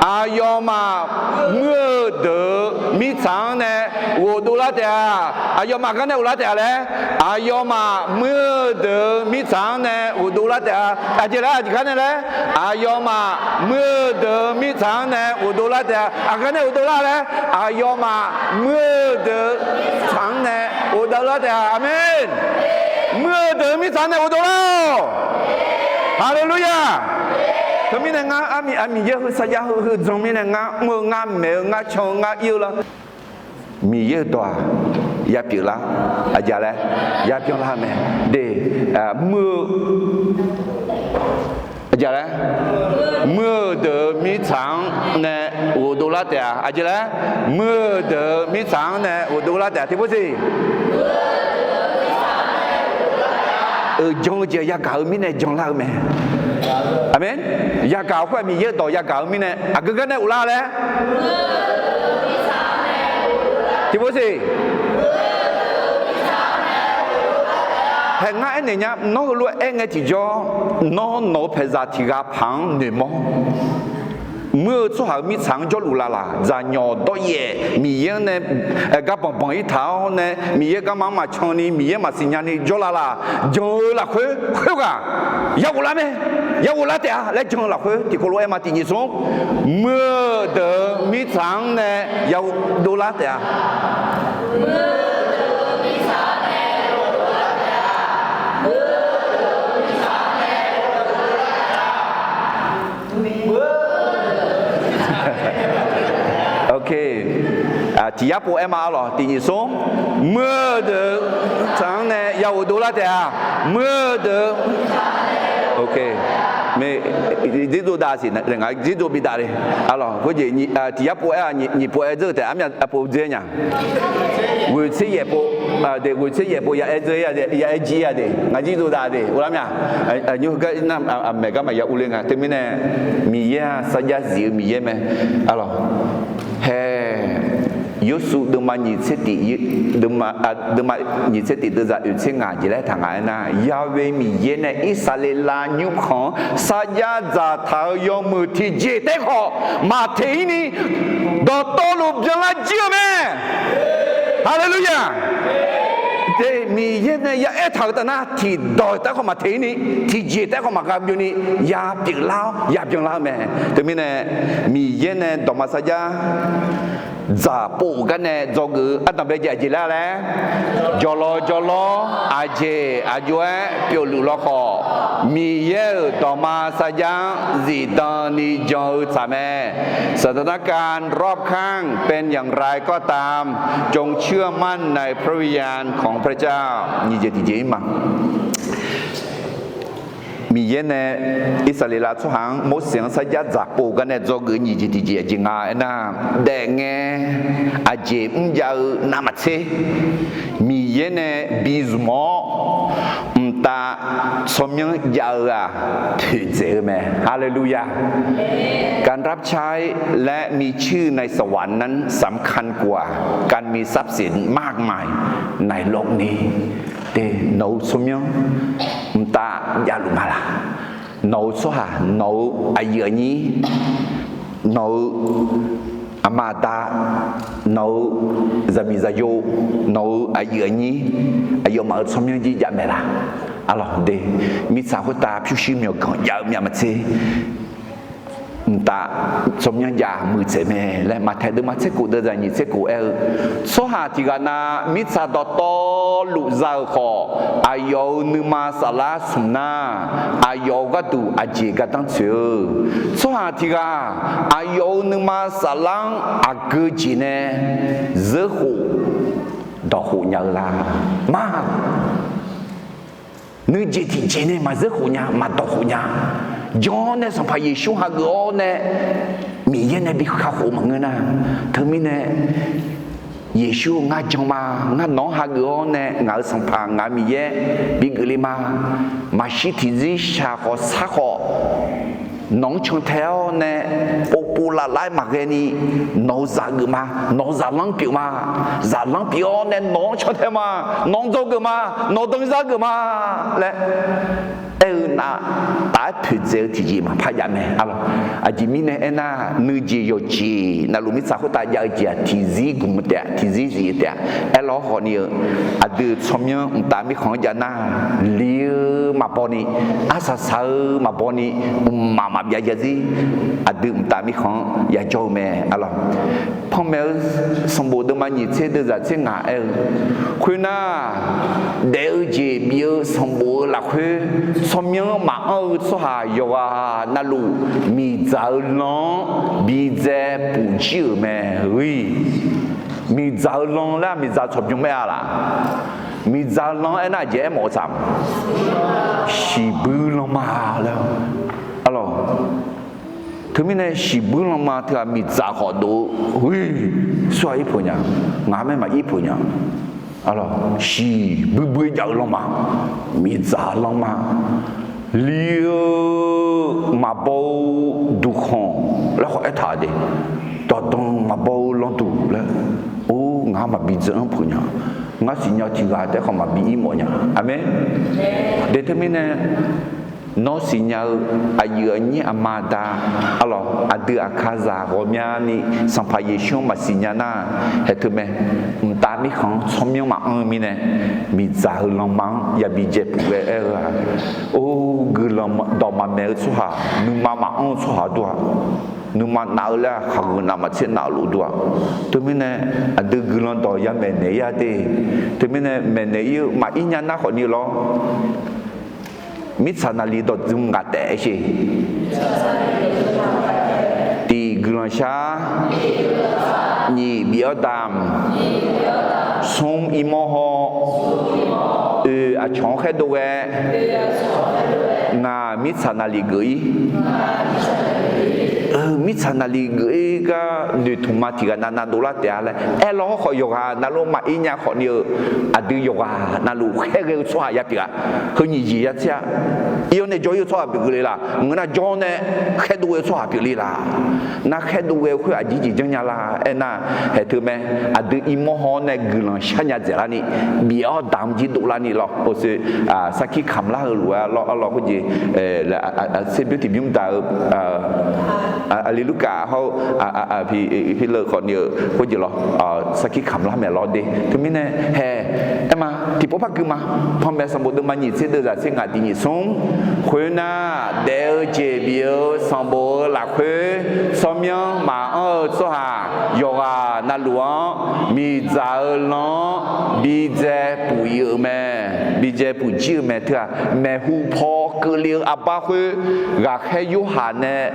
Aqyawfmaf muir-eu deuq-euq mirtsaq-anr nae ghofdov lar taef-a. Aqyawfmaf gar nae ghoflar taef-a laer. Aqyawfmaf muir-eu deuq-euq mirtsaq-anr nae ghofdov lar taef-a. Aqjeq laer aqjeq gar nae laer. Aqyawfmaf muir-eu deuq-euq mirtsaq-anr nae ghofdov lar taef-a. Aqgar nae ghofdov lar laer. Aqyawfmaf muir-eu deuq-euq mirtsaq-anr nae ghofdov lar taef-a. Aqmeq. Muir-eu deuq-euq mirtsaq-anr nae ghofdov lar-awq. Haleluya. Teumirnae ngar armiq aqmiq yaer heu sarjax heu heu jan mirnae ngar mr-eu ngar maeq-eu ngar can-eu ngar ir-eu lar. Miqyaer-euq dawq-aq, yapyeuf lar, aqjeq laer, yabyan lar mae. De, muir-eu, aqjeq laer, muir-eu deuq-euq mirtsaq-anr nae ghofdov lar taef-a. Aqjeq laer, muir-eu deuq-euq mirtsaq-anr nae ghofdov lar taef-a. Tiqpov siq. Euq jan-eu jeq yagaq-eu mirnae janlar-eu mae. Aqmeq. Yagaq khoer-aq Miqyaer-euq dawq yagaq-eu mirnae aqgeu gar nae ghoflar laer. Tiqpov siq. Hae ngar aernaeq nya, nawr heulof-aer aer ngae tiqjawr, nawr nawq-eu paeqzaq tiq ghaq paq-anr noeqmawr. Muir-eu tsawrhaq-euq mirtsaq-anr jawrluf laf laq, dzaqnyawq dawryaef Miqyaer-anr nae gar banqbanq-ir taq-awr nae Miqyaer garma-anr maqcan ni Miqyaer maqsiq nya ni jawrlaf laq, jan-eu lafkhoer khoerghaq ya ghoflar mae, ya ghoflar taef-a laer jan-eu lafkhoer tiqkawv lof-aer ma tiqnyiq smr. Muir-eu deuq-euq mirtsaq-anr nae ya ghofdov lar taef-a. Ok. Tiq yar pov aer ma arlawq, tiqnyiq smr. Muir-eu deuq-euq mirtsaq-anr nae ya ghofdov lar taef-a. Muir-eu deuq-euq, ok, dzerdzov dav siq, ngaq dzerdzov bi dav le. Arlawq khoerjeq tiq yar pov aer-a, nyiq pov aer dzeur-eu taef-a, armyav pov dzeur nya. Ghoeqtser yaef pov, ghoeqtser yaef pov ya aer dzeur, ya aer jir-a de, ngaq dzerdzov dav de, uvlar mya. Nymr heugar nar maeq gar maqya urler nga. Teumirnae Miqyaer-aq sarjax zif-eu Miqyaer mae. Arlawq, hae, Yawsuv deuvma nyiq tser tiq, deuvma nyiq tser tiq deuvzaq oeq tser ngaq jeq laer taq nga aernar, Ya'we Miqyaer nae Irsaqleqlav nymrkhanq-anr sarjax dzaqtaq-euq yawmuiq tiqjeq taef khawf maqteq-ir ni dawqtawvluf byanlar jir-eu mae. Haleluya! Miqyaer nae ya aertaq-euq taf nar tiqdawq taef khawf maqteq-ir ni, tiqjeq taef khawf maqghae byov ni, ya pyeuflar-awr ya byanlar-eu mae. Teumirnae Miqyaer nae dawqma sarjax dzaqpov-euq gar nae dzawgeuf-eu ardanq bae jeq aqjeq laer laer, jawqlawq jawqlawr aqjeq aqjox-aer pyeufluf lawkhawf, Miqyaer-euq dawqma sarjax-anr zifdan ni jan-eu tsaq mae. สถานการณ์รอบข้างเป็นอย่างไรก็ตาม จงเชื่อมั่นในพระวิญญาณของพระเจ้า nyiq jeq tiqjeq-ir ma. Miqyaer nae Irsaqleqlav tsawrhaq-anr Morseq-anr sarjax dzaqpov gar nae dzawgeuf nyiq jeq tiqjeq aqjeq nga aernar, daefngae aqjeq mrjav-eu navmaqtser, Miqyaer nae bi zmq-awr mqtav tsawrmyanr jav-eu-aq, toeqdzaeq-eu mae. Haleluya! การรับใช้และมีชื่อในสวรรค์นั้นสำคัญกว่าการมีทรัพย์สินมากมายในโลกนี้ Nawq-euq tsawrmyanr mqtav javluf ma laq? Nawq-euq tsawrhaq, nawq-euq aqyuif aqnyir, nawq-euq aqma aqda, nawq-euq zaqmiq zaqyo, nawq-euq aqyuif aqnyir, aqyawfmaf-euq tsawrmyanr jir jav mae laq? Arlawq de, mirtsaq khoertav pyurshuir myawqganq jav-eu myavmaqtser, mqtav tsawrmyanr jav muiq tsaeq mae laer Maqtaeq deuvma tser kof deuvzaq nyiq tser kof aer-eu, tsawrhaq tiq ghaq na mirtsaq dawqtawvluf za-euq khawf, aqyawf-euq nuima saflar smq nar, aqyawf-euq gharduq aqjeq gardanr tsoeq-eu. Tsawrhaq tiq ghaq aqyawf-euq nuima saflar-anr aqgeu jeq nae zeurkhof dawqkhof nya-eu la? Ma, nuijeq tiqjeq nae maqzeurkhof nya, maqdawqkhof nya. Jawr nae Sanqpaq Yeqsur hageuf-awr nae Miqyaer nae bi kakhof maqngeur nar, teumirnae Yeqsur-eu ngar jan ma, ngar nawq-anr hageuf-awr nae ngaq-euq Sanqpaq ngaq-euq Miqyaer bigeuf le ma. Maqshir tiqzir shaq khawf sar khawf nawq-anr cantae-awr nae povpov lavlav-aer maqghae ni, nawq-eu zaq geuf ma, nawq-eu zaqlanr pyeuf ma, zaqlanr pyeuf-awr nae nawq-anr cantae ma, nawq-anr dzawgeuf ma, nawq-eu danzar geuf ma laer aer-eu nav taf-aer poeqdzaeq-eu tiqjeq maqpar jav mae. Arlawq, aqjeq mirnae aernar, nuijeq yawqjeq navluf mirtsaq khoertav jav-eu jeq-aq tiqzir gmq taef-a, tiqzir zif-eu taef-a. Aerlawr khawfni-eu, aqdui tsawrmyanr mqtav mirkhanq-anr jav nar, li-eu maqbaw ni, arsaq saq-eu maqbaw ni, mqmaq maqbyav jav zir, aqdui mqtav mirkhanq-anr yajawr-eu mae. Arlawq, panmaeq-eu sanqbof deuvma nyiq tser deuvzaq tser ngaq aer-eu, khoernar, daef-eu jeq bif-eu sanqbof-eu lafkhoer tsawrmyanr maqanr-eu tsawrhaq yawqghaq navluf miqdzaq-eu lan-anr bidzae pufjir-euq mae. Miqdzaq-eu lan laer miqdzaq tsawqbyan mae-a laq? Miqdzaq-eu lan-anr aernar aqjeq aermawf-eu tsaq, shiqbuir lanma laer. Arlawq, teumirnae shiqbuir lanma teughaq miqdzaq khawf dov-eu, ui, surghaq ir peuq nya, ngaq-anr mae maqir peuq nya. Arlawq, shiqbuir buir jav-eu lanma, miqdzaq lanma, li-eu maqbaw-eu duqkhanq laer khawf aertaq de, dawqdanq maqbaw-eu landuq laer, or, ngaq-anr maqbi dzeur-anr peuq nya, ngar siqnya-eu tiq ghaq taef-aer khawf maqbi ir mawf nya. Aqmeq. De teumirnae nawr siqnya-eu aqyuif aqnyir aqma aqda, arlawq, aqdui aqkazaq ghawqmyani Sanqpaq Yeqsur-anr maqsiq nya nar, haeq teu mae, mqtav mirkhanq-anr tsawrmyanr maqanr-eu mirnae, miqdzaq-eu lanma-anr yabi dzae puf ghae aer-eu-aq, or, guiqlanq dawq maqmaeq-eu tsawrhaq, nuima maqanr-eu tsawrhaq dur-aq, nuima nav-eu laer khaqgeuq navmaqtser nav-eu lof dur-aq, teumirnae aqdui guiqlanq dawq yamaeq naeq ir-a de. Teumirnae maeqnaeq ir-eu maqir nya nar khawfni lawr, mirtsaq naqliq dawqdzm ngaq taef-aer sher. Tiq, guiqlanq shar. Nyiq, bif-awr damq. Smr, irmawr haw. Oe, aqcawq-anr khaerdov ghae. Ngaq mirtsaq naqliq geuf-ir. Oe, mirtsaq naqliq geuf-ir gar noeqtmq ma tiq ghaq navnav dovlar taef-a laer aerlawr khawf yawqghaq navluf maqir nya khawfni-eu, aqdui yawqghaq navluf khaerghae-eu tsawrhaq ya pyeuf-a. Heu nyiq jeq ya tser-a. Iryawr nae jawr-ir-eu tsawrhaq pyeuf keuvle laq? Ngeur nar jawr nae khaerdov ghae-eu tsawrhaq pyeufle laq? Nar khaerdov ghae-eu khoer aqjeq jeq janrnya la aernar, haeq teu mae, aqdui irmawr haw-awr nae guiqlanq sharnya dzaeqlarni, bif-awr damq jir dovlarni lawr, oe, sarkir kamqlar-eu lof-aer lawr, arlawr khoerjeq, tserbymr tiqbymr daq-eu Aqli Lurkaf hawr-eu, pi, pileuv khawfni-eu khoerjeq lawr, sarkir kamqlar maeq lawr de. Teumirnae haeq, aerma, tiqpov par gui ma. Panmaeq sanqbof deuvma nyiq tser deuvzaq tser ngaq tiq nyiq smr. Khoernar, daef-eu jeq bif-eu sanqbof-eu lafkhoer tsawrmyanr maqanr-eu tsawrhaq yawqghaq navluf-anr miqdzaq-eu lan-anr bidzae puf-ir-euq mae. Bidzae puf jir-eu mae. Teu-aq, maeqhu paw keuvle-eu arbar khoer ghaqkhaer Yorhaq nae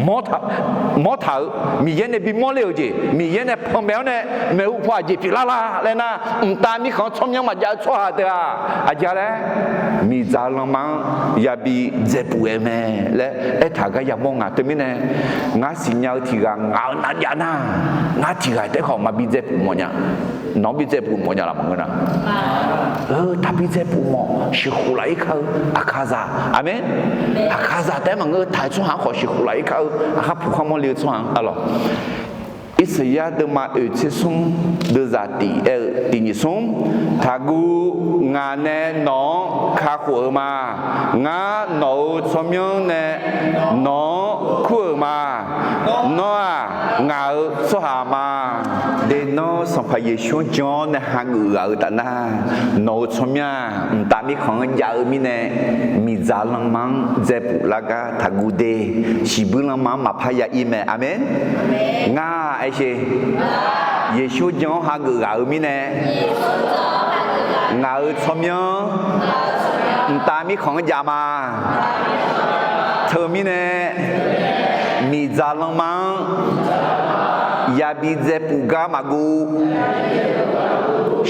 mawrtaq-eu, Miqyaer nae bimawr le-euq jeq, Miqyaer nae panmaeq-awr nae maeqhu paw aqjeq pyeuflar la laer nar, mqtav mirkhanq-anr tsawrmyanr maqjav-eu tsawrhaq teu-aq, aqjeq laer, miqdzaq-eu lanma-anr yabi dzaepuf ghae-eu mae laer aertaq gar yamawr nga. Teumirnae, ngar siqnya-eu tiq ghaq ngaq-euq navjav nar, ngar tiq ghaq taef-aer khawf maqbi dzaepuf mawfnya. Nawq-anr bi dzaepuf mawfnya laf maqngeur nar? Taqbi dzaepuf mawf, sheuqkhof laf-ir kar-eu aqkazaq. Aqmeq. Aqkazaq taef-aer maqngeur, taq-eu tsawrhaq-anr khawf sheuqkhof laf-ir kar-eu aqkhar puq khar mawrle-eu tsawrhaq-anr arlawq. Irsaqyar deuvma oeq tser smr deuvzaq tiq aer-eu tiq nyiq smr, taqguv, ngaq nae nawq-anr kakhof-eu ma. Ngar nawq-euq tsawrmyanr nae nawq-anr kur-euq ma. Nawr-aq, ngaq-euq tsawrhaq ma. De nawr Sanqpaq Yeqsur-anr jan-awr nae hageuf ghaq-eu taf nar, nawq-euq tsawrmyanr-aq, mqtav mirkhanq-anr jav-eu mirnae, miqdzaq lanma-anr dzae puf lar gar taqguv de. Shiqbuir lanma-anr maqpar ya ir mae. Aqmeq. Ngar-aq, aer sher. Yeqsur jan-awr hageuf ghaq-eu mirnae, ngaq-euq tsawrmyanr mqtav mirkhanq-anr jav ma. Teumirnae, miqdzaq lanma-anr yabi dzae puf gar maqguv.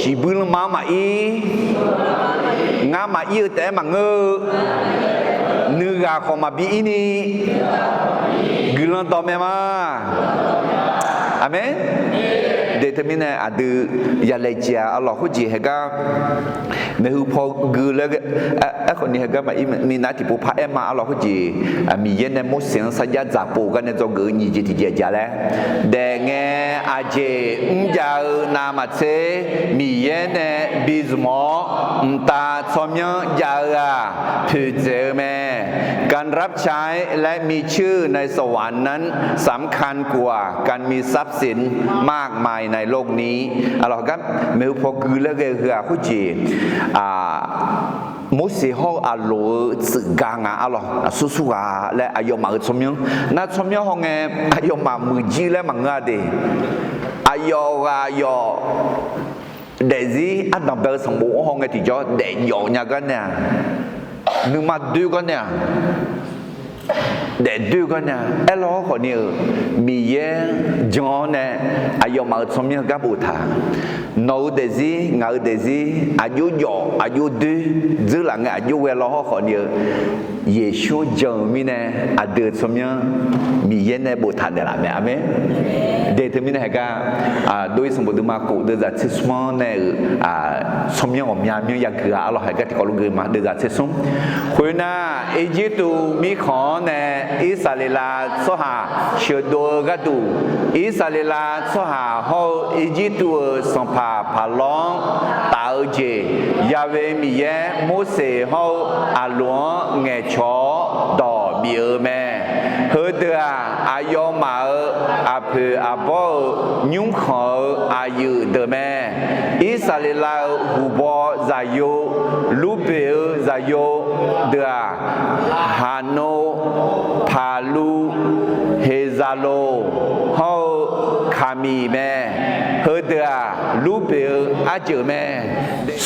Shiqbuir lanma-anr maqir. Ngar maqir-eu taef-aer maqngeur-eu, nuighaq khawf maqbi ir ni, guiqlanq dawqmaeq ma. Aqmeq. De teumirnae aqdui yalaejae-a arlawq khoerjeq haegar, maeqhu paw gui laer, aerkhawf ni haegar maqir minav tiqpov par aer ma arlawq khoerjeq, Miqyaer nae Morseq-anr sarjax dzaqpov gar nae dzawgeuf-eu nyiq jeq tiqjeq aqjeq laer, daefngae aqjeq mrjav-eu navmaqtser Miqyaer nae bizmq-awr, mqtav tsawrmyanr jav-eu-aq, poeqdzaeq-eu mae. การรับใช้ และมีชื่อในสวรรค์นั้นสำคัญกว่าการมีทรัพย์สินมากมายในโลกนี้ Arlawq, haegar maeqhu paw gui laer ghae-eu heu-aq khoerjeq, Morseq hawr-eu Aqloq-euq tsuif ga nga arlawq, aqsur sur ghaq laer aqyawfmaf-euq tsawrmyanr. Nar tsawrmyanr hawngae, aqyawfmaf muiqjir laer maqngeur-a de. Aqyawf ghaq yawf daefzir ardanq bae-eu sanqbof-anr hawngae tiqjawr daefjawf nya gar nae-aq, nuima doer gar nae-aq, daefdoer gar nae-aq, aerlawr khawf ni-euq Miqyaer jan-awr nae aqyawfmaf-euq tsawrmyanr gar boftaq. Nawq-euq daefzir, ngaq-euq daefzir, aqjox jawf aqjox doer dzeurlaf ngae aqjox ghae lawr hawr khawf ni-eu, Yeqsur jan-euq mirnae aqdui-euq tsawrmyanr Miqyaer nae boftaq naeqlaf mae. Aqmeq. De teumirnae haegar, dov-ir sanqbof deuvma khof deuvzaq tser smr-anr nae-euq tsawrmyanr ghawqmya myanr yaguiq-a arlawq, haegar tiqkawv lof gui ma. Deuvzaq tser smr. Khoernar, Irjirtuv mirkhanq-anr nae Irsaqleqlav tsawrhaq sheuqdov-eu gharduq, Irsaqleqlav tsawrhaq hawr-eu Irjirtuv-euq sanqpaq Paqlawr-anr taf-eu jeq, Ya'we Miqyaer Morseq hawr-eu Aqloq-anr ngaeqcawq-awr dawq bif-eu mae. Heudeuq-aq, aqyawfmaf-euq aqpoeq aqbawr-euq nymrkhanq-eu aqyuif deuq mae. Irsaqleqlav-euq huqbaw zaqyo, Lurbeq-eu zaqyo deuq-aq, Haqnov, Paqluv, Heqzaqloq hawr-eu Kaqmiq mae. Heudeuq-aq, Lurbeq-eu arjeuq mae.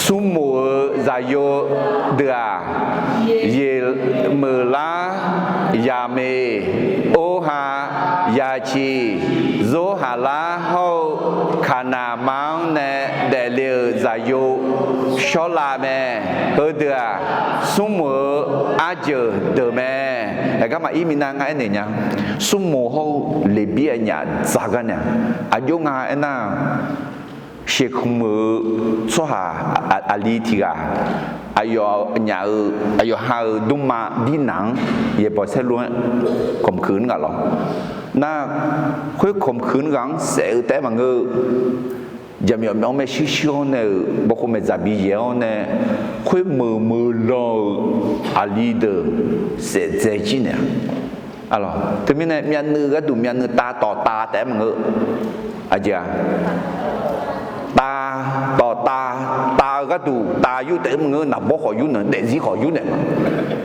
Smrmuq-euq zaqyo deuq-aq, Yeqmeuqlar, Yaqmeq, Orha, Yaqciq, Zorhaqlar hawr-eu Kaqnaqma-anr nae daefle-euq zaqyo Shawrlav mae. Heudeuq-aq, smrmuq-eu arjeuq deuq mae. Haegar maqir minav ngar aernaeq nya. Smrmuq hawr-eu Leqbir aqnyaf dzaq gar nae-aq, aqjox nga aernar, Sheqkmq-euq tsawrhaq aqli tiq ghaq, aqyawfnyaf-eu, aqyawf ha-euq dmrma Dirnaq-anr yaeqbawq saerlu-aer kawqmq kuiq nmr ghaq lawr. Nar, khoer kawqmq kuiq nmr ghaq-anr saef-eu taef-aer maqngeur-eu, jaqmyawf myawf-anr maershuir shuir-awr nae-euq bawkhov maeqdzaq bi yaeq-awr nae, khoer meuq meuq lan-euq aqli deuq saef dzae jir naeq-a. Teumirnae myavnuiv gharduq myavnuiv tav tawq tav taef-aer maqngeur. Aqjeq-aq, tav tawq tav, tav-eu gharduq tav yur taef-aer maqngeur, naqbawr khawf yur naeq, daefzir khawf yur naeq ma.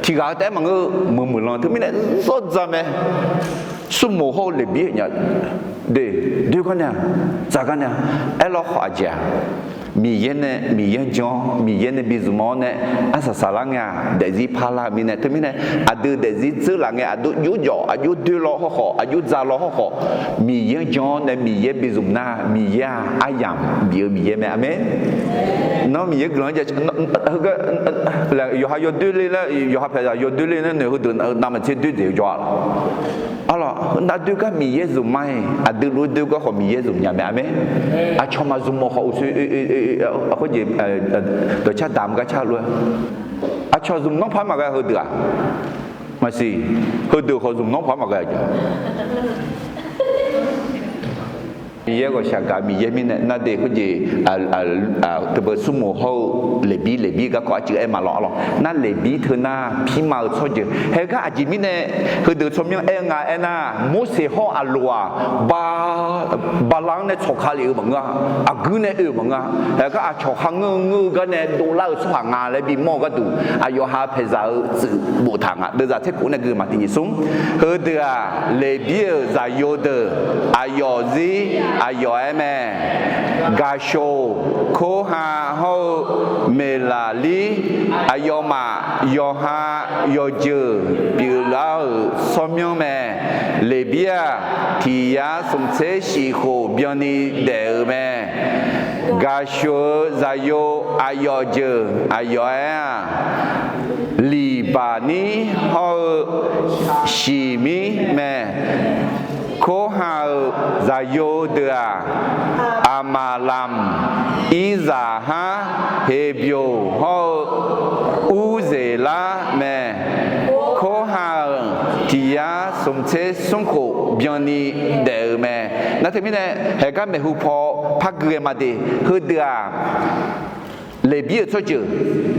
Tiq ghaq-eu taef-aer maqngeur, meuq meuq lan. Teumirnae zawr dza mae. Smrmuq hawr-eu Leqbir aqnyaf de, doer gar nae-aq, dzaq gar nae-aq, aerlawr khawf aqjeq-aq, Miqyaer nae, Miqyaer jan-awr, Miqyaer nae bi zmq-awr nae arsaq saqlar ngae-aq, daefzir parlar-eu mirnae. Teumirnae aqdui daefzir dzeurlaf ngae, aqdui jov jawf, aqjox doer lawr hawr khawf, aqjox dza lawr hawr khawf, Miqyaer jan-awr nae Miqyaer bi zmq nar, Miqyaer-aq aryamq bif-eu Miqyaer mae. Aqmeq. Nawr Miqyaer guiqlanq-anr ja, heugar, yawqha yawdoer ler laer, yawqha paeqzaq yawdoer ler laer noeq heudeuq navmaqtser doer dzaeq-eu jawr-a. Arlawq, heu nav doer gar Miqyaer zmq ma-iq, aqdui lof-aer doer gar khawf Miqyaer zmq nya mae. Aqmeq. Aqcawq maqzmq-awq khawf uqshoe, khoerjeq, dawqcar damq gar car lof-aer, aqcawq zmq nanr paq maqghae heudeuq-aq, maqsiq, heudeuq khawf zmq nanr paq maqghae-a jeq. Miqyaer ghawqshaq gaq Miqyaer mirnae nar de khoerjeq, teubeu smrmuiq hawr-eu Leqbir, Leqbir garkawv arcuiv aer ma lawr arlawq. Nar Leqbir teu nar pirma-eu tsawrjeuq. Haegar aqjeq mirnae heudeuq tsawrmyanr aer-eu nga aernar, Morseq hawr Aqloq-aq, ba, bala-anr nae tsawq ka lef-eu maqngeur-a, aqguir nae oe-euq maqngeur-a. Haegar aqcawq kharngeur-eu ngeur-eu gar nae dovlar-eu tsawrhaq nga laer bimawr-eu gharduq, aqyawf ha paeqzaq-eu tsuif boftaq nga. Deuvzaq tser khof nae gui ma tiq nyiq smr. Heudeuq-aq, Leqbir-euq zaqyo deuq, aqyawfzir aqyawf-aer mae. Gaqshoq, Korha hawr-eu Meqlaqlir, aqyawfmaf yawqha yawqjeuq pyeuflar-euq tsawrmyanr mae. Leqbir-aq, tiq yar smq tser shif khof byanni daef-euq mae. Gaqshoq-euq zaqyo aqyawf jeuq aqyawf-aer-aq, Liqbaqnir hawr-eu Shiqmir mae. Korha-euq zaqyo deuq-aq, Aqmaqlamq, Irzaqhar, Heqbyoq hawr-eu Urzeqlar mae. Korha-euq tiq yar smq tser smr khof byanni daef-euq mae. Nar teumirnae, haegar maeqhu paw par gui ghae ma de. Heudeuq-aq, Leqbir-euq tsawrjeuq,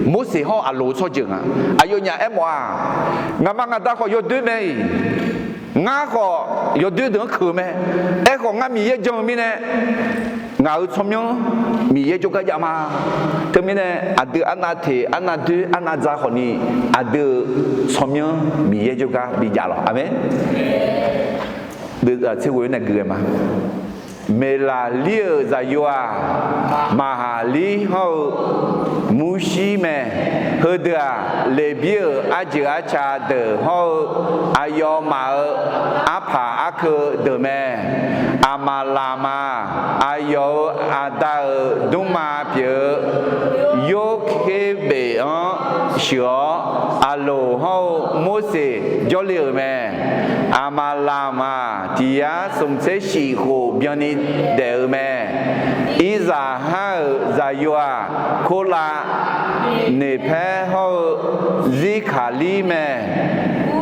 Morseq hawr Aqloq-eu tsawrjeuq nga. Aqyawfnyaf aermawf-aq, ngaqma ngaqda khawf yawdoer mae-iq, ngar khawf yawdoer deuq-anr keuq mae. Aerkhawf, ngar Miqyaer jan-eu mirnae, ngaq-euq tsawrmyanr Miqyaer jawrgar jav ma. Teumirnae, aqdui arnav teq, arnav doer, arnav dza khawfni, aqdui-euq tsawrmyanr Miqyaer jawrgar bijav lawq. Aqmeq. Tser ghoe nae gui ghae ma. Meqlaqlir-euq zaqyo-aq, Maqhaqlir hawr-eu Murshir mae. Heudeuq-aq, Leqbir-euq arjeuq arca deuq hawr-eu aqyawfmaf-euq arpaq arkeu deuq mae. Aqmaqlamq-aq, aqyawf-euq aqda-euq dmrma pyeuf-eu Yorkherbef-anr sheuq-awr, Aqloq hawr-eu Morseq jawrle-euq mae. Aqmaqlamq-aq, tiq yar smq tser shif khof byanni daef-eu mae. Irzaqhar-euq zaqyo-aq, Korlav, Neqpaer hawr-eu Zirkaqlir mae.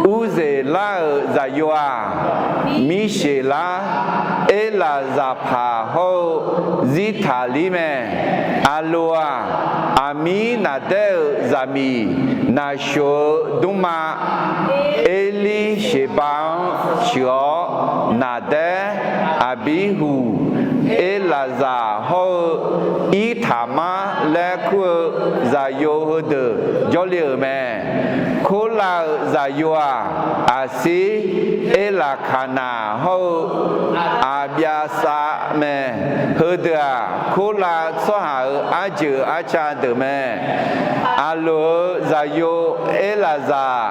Urzeqlar-euq zaqyo-aq, Mirseqlar, Erlaqzaqpaq hawr-eu Zirtaqlir mae. Aqloq-aq, Aqmirnaqdaer-euq zaqmiq Naqshoq-eu dmrma Erlirsheqbav-anr sheuq-awr, Naqdaer, Aqbirhuq, Erlaqzaq hawr-eu Irtaqmar laer kur-eu zaqyo heudeuq jawrle-euq mae. Korlav-euq zaqyo-aq, Aqsir, Erlaqkaqnaq hawr-eu Aqbyavsav mae. Heudeuq-aq, Korlav tsawrhaq-euq arjeuq arca deuq mae. Aqloq-euq zaqyo Erlaqzaq,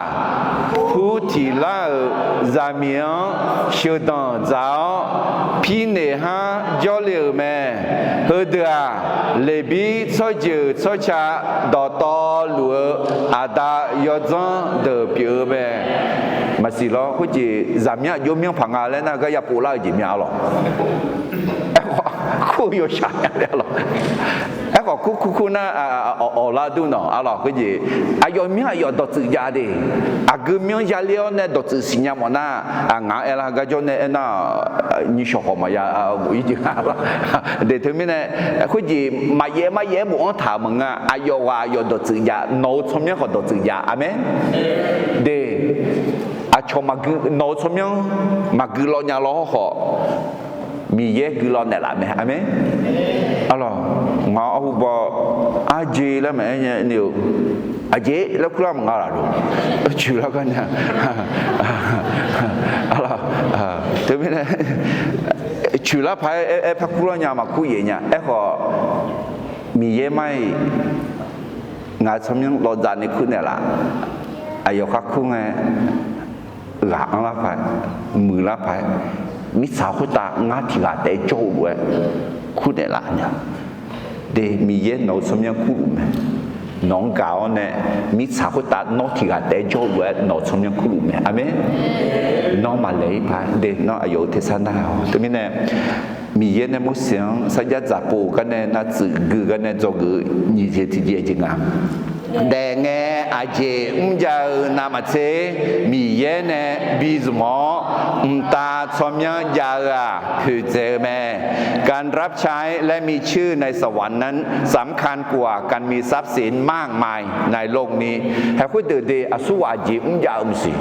Hurtiqlar-euq zaqmiq-anr sheuqdanq dzaq-awr, Pirneqhar jawrle-euq mae. Heudeuq-aq, Leqbir tsawrjeuq tsawrca dawqtawvluf-eu aqda yawdzanr deuq pyeuf-eu mae. Maqsiq lawr, khoerjeq zaqmyanr aqjox myanr paq nga laer nar, gar yapov lar-eu jeq myav-a lawq. Aerkhawf, kur-eu yawshaq nya laer-a lawq. Aerkhawf, kur kur kur nar, awq lar dur nawq-a lawq. Khoerjeq aqyawf myanr aqyawf dawqtsuif jav de. Aqgeu myanr yaler-awr nae dawqtsuif siqnya mawf nar, ngaq-anr aerlar garjawr nae aernar, nyishawq khawf maqya bof-ir jeq-a lawq. De teumirnae, khoerjeq maqyaef maryaef-aer bofanr taq-euq maqngeur-a. Aqyawf ghaq aqyawf dawqtsuif jav, nawq-euq tsawrmyanr khawf dawqtsuif jav. Aqmeq. De, aqcawq maqgui, nawq-euq tsawrmyanr maqgui law nya law hawrkhawf, Miqyaer guilaw naeqlaf mae. Aqmeq. Arlawq, ngaq-anr arhu baw, arjeq laer maqaer nya ni-eu, aqjeq laer kurlar maqnga laf luf, coeqlar gar nya. Arlawq, teumirnae, coeqlar paq-aer aer par kurlar nya maqkur yaef nya. Aerkhawf, Miqyaer mar-iq ngaq-euq tsawrmyanr lawvdzaq ni kur naeqlaf. Aqyawf khar kur ngae, ghaq anrlar paq-aer, muiqlar paq-aer, mirtsaq khoertav ngar tiq ghaq taef-aer jawr-eu lof-aer kur naeqlaf nya. De, Miqyaer nawq-euq tsawrmyanr kurluf mae. Nawq-anr gaq-awr nae mirtsaq khoertav nawr tiq ghaq taef-aer jawr-eu lof-aer nawq-euq tsawrmyanr kurluf mae. Aqmeq. Nawr maqlaeq-ir paq-aer de, nawr aqyawf-euq tersar nar-awq. Teumirnae, Miqyaer nae Morseq-anr sarjax dzaqpov gar nae nar tsuif gui gar nae dzawgeuf-eu nyiq jeq tiqjeq jeq nga. Daefngae aqjeq mrjav-eu navmaqtser, Miqyaer nae bi zmq-awr, mqtav tsawrmyanr jav-eu-aq poeqdzaeq-eu mae. การรับใช้และมีชื่อในสวรรค์นั้นสำคัญกว่าการมีทรัพย์สินมากมายในโลกนี้ Haeq khoerdeuq de aqsurghaq aqjeq mrjav-eu maqsiq.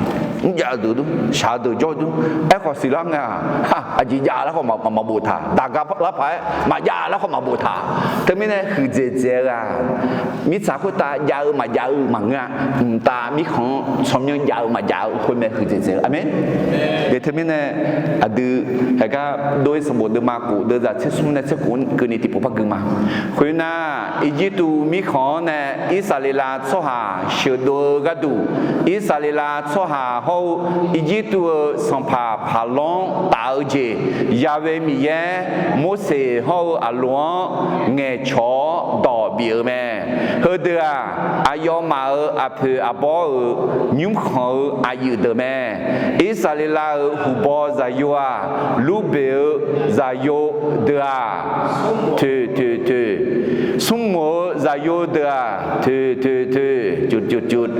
Mrjav-eu deuq dur, shaq-eu deuq jawr dur. Aerkhawf siqlar ngae-aq, aqjeq jav larkhawf maqboftaq, daqga larpaq-aer maqjav larkhawf maqboftaq. Teumirnae huiqdzaeq dzaeq-eu-aq, mirtsaq khoertav jav-eu maqjav-eu maqngeur-a. Mqtav mirkhanq-anr tsawrmyanr jav-eu maqjav-eu khoer mae huiqdzaeq dzaeq-eu. Aqmeq. Teumirnae aqdui haeqgar dov-ir sanqbof deuvma khof deuvzaq tser smr nae tser khof keuvni tiqpov par gui ma. Khoernar, Irjirtuv mirkhanq-anr nae Irsaqleqlav tsawrhaq sheuqdov-eu gharduq, Irsaqleqlav tsawrhaq hawr-eu Irjirtuv-euq sanqpaq Paqlawr-anr taf-eu jeq, Ya'we Miqyaer Morseq hawr-eu Aqloq-anr ngaeqcawq-awr dawq bif-euq mae. Heudeuq-aq, aqyawfmaf-euq aqpoeq aqbawr-euq nymrkhanq-eu aqyuif deuq mae. Irsaqleqlav-euq huqbaw zaqyo-aq, Lurbeq-eu zaqyo deuq-aq, toeq toeq toeq. Smrmuiq-eu zaqyo deuq-aq, toeq toeq toeq.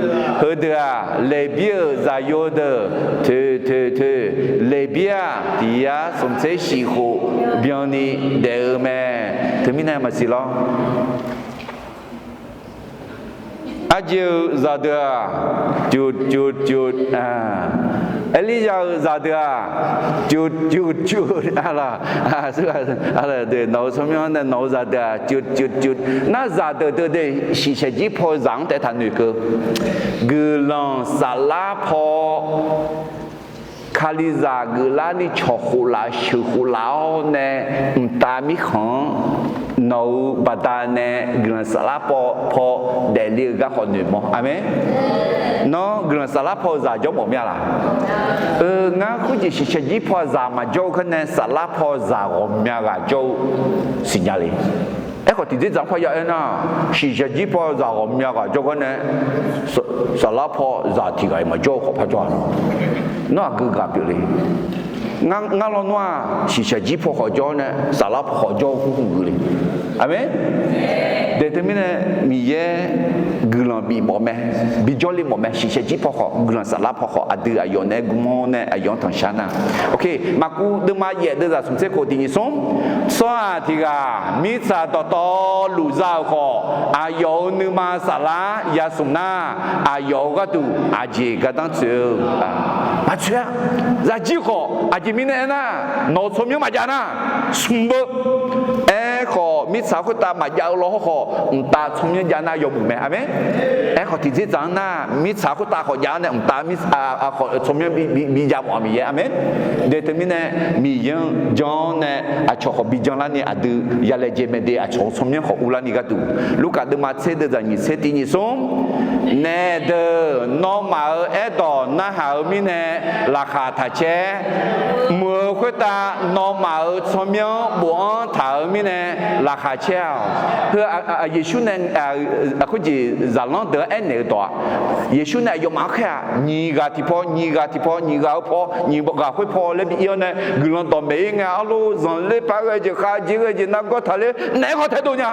Heudeuq-aq, Leqbir-euq zaqyo deuq, toeq toeq toeq. Leqbir-aq, tiq yar smq tser shif khof byanni daef-eu mae. Teumirnae maqsiq lawr. Arjeq-euq zaqdeuq-aq, cuf cuf cuf. Erlirya-euq zaqdeuq-aq, cuf cuf cuf. Nawq-euq tsawrmyanr nae nawq-euq zaqdeuq-aq, cuf cuf cuf. Nar zaqdeuq deuq de, shiqshaq jir paw-eu zaq-anr taef taqnoeq keuv. Guiqlanq saflar paw Kalizaq geuflarni cawq khof laf-eu sheuq khof laf-awr nae, mqtav mirkhanq-anr nawq-euq baqdanae guiqlanq saflar paw paw daefle-eu garkawv noeqmawr. Aqmeq. Nawr guiqlanq saflar paw-eu zaq jawr mawf mir-a laq? Eu, ngar khoerjeq shiqshaq jir paw zaq maqjawr-eu kar nae saflar paw zaq ghawqmya ghaq jawr-eu siqnya le. Aerkhawf tiqdzerdzaq-anr parya aernar, shiqshaq jir paw zaq ghawqmya ghaq jawr gar nae, saflar paw zaq tiq ghaq-iq maqjawr-eu khawf par jawr-a. Nawr aqgeu ghaq pyeufle. Ngar lawnmr-aq, shiqshaq jir paw khawf jawr nae saflar paw khawf jawr-eu khoer hmq geuf le. Aqmeq. Daeq teumirnae Miqyaer guiqlanq bif mawf mae, bijawr le mawf mae. Shiqshaq jir paw khawf, guiqlanq saflar paw khawf, aqdui aqyawf nae gmr-awr nae aqyawf-anr tanqshar nar. Oke, Maqkuv deuvma yaef deuvzaq smq tser khof tiq nyiq smr. Tsawrhaq tiq ghaq mirtsaq dawqtawvluf za-euq khawf, aqyawf-euq nuima saflar yasmq nar, aqyawf-euq gharduq aqjeq gardanr tsoeq-eu maqtsoeq-a. Zaqjir khawf aqjeq mirnae aernar, nawq-euq tsawrmyanr maqjav nar, smq beu. Aerkhawf mirtsaq khoertav maqjav-eu law hawr khawf, mqtav tsawrmyanr jav nar yawmuiq mae. Aqmeq. Aerkhawf tiqdzerdzaq-anr nar, mirtsaq khoertav khawf jav-awr nae mqtav tsawrmyanr bijav mawf-a Miqyaer. Aqmeq. Daeq teumirnae Miqyaer-anr jan-awr nae aqcawq khawf bijan larni aqdui yalaejae mae de. Aqcawq-euq tsawrmyanr khawf uvlarni gharduq, Lurkaf deuvma tser deuvzaq nyiq tser tiq nyiq smr. Naef deuq nawmaf-euq aerdawq narhaq-eu mirnae laqkhaq taq caer. Muiq-eu khoertav nawmaf-euq tsawrmyanr bofanr taq-euq mirnae laqkhaq caer-awq. Heu Yeqsur nae khoerjeq zaqlanr deuq-anr aernaeq-eu dawq-aq, Yeqsur nae aqyawfmaf-anr khaer-aq, nyiq ghaq tiqpaw, nyiq ghaq tiqpaw, nyiq ghaq-eu paw, nyiq ghaq khoerpaw laer bi ir-awr nae guiqlanq dawqmaeq ir ngae arlor, zanqler paq ghae jeq khav jeq ghae jeq nargawr taqler naeq-aer khawf taedov nya.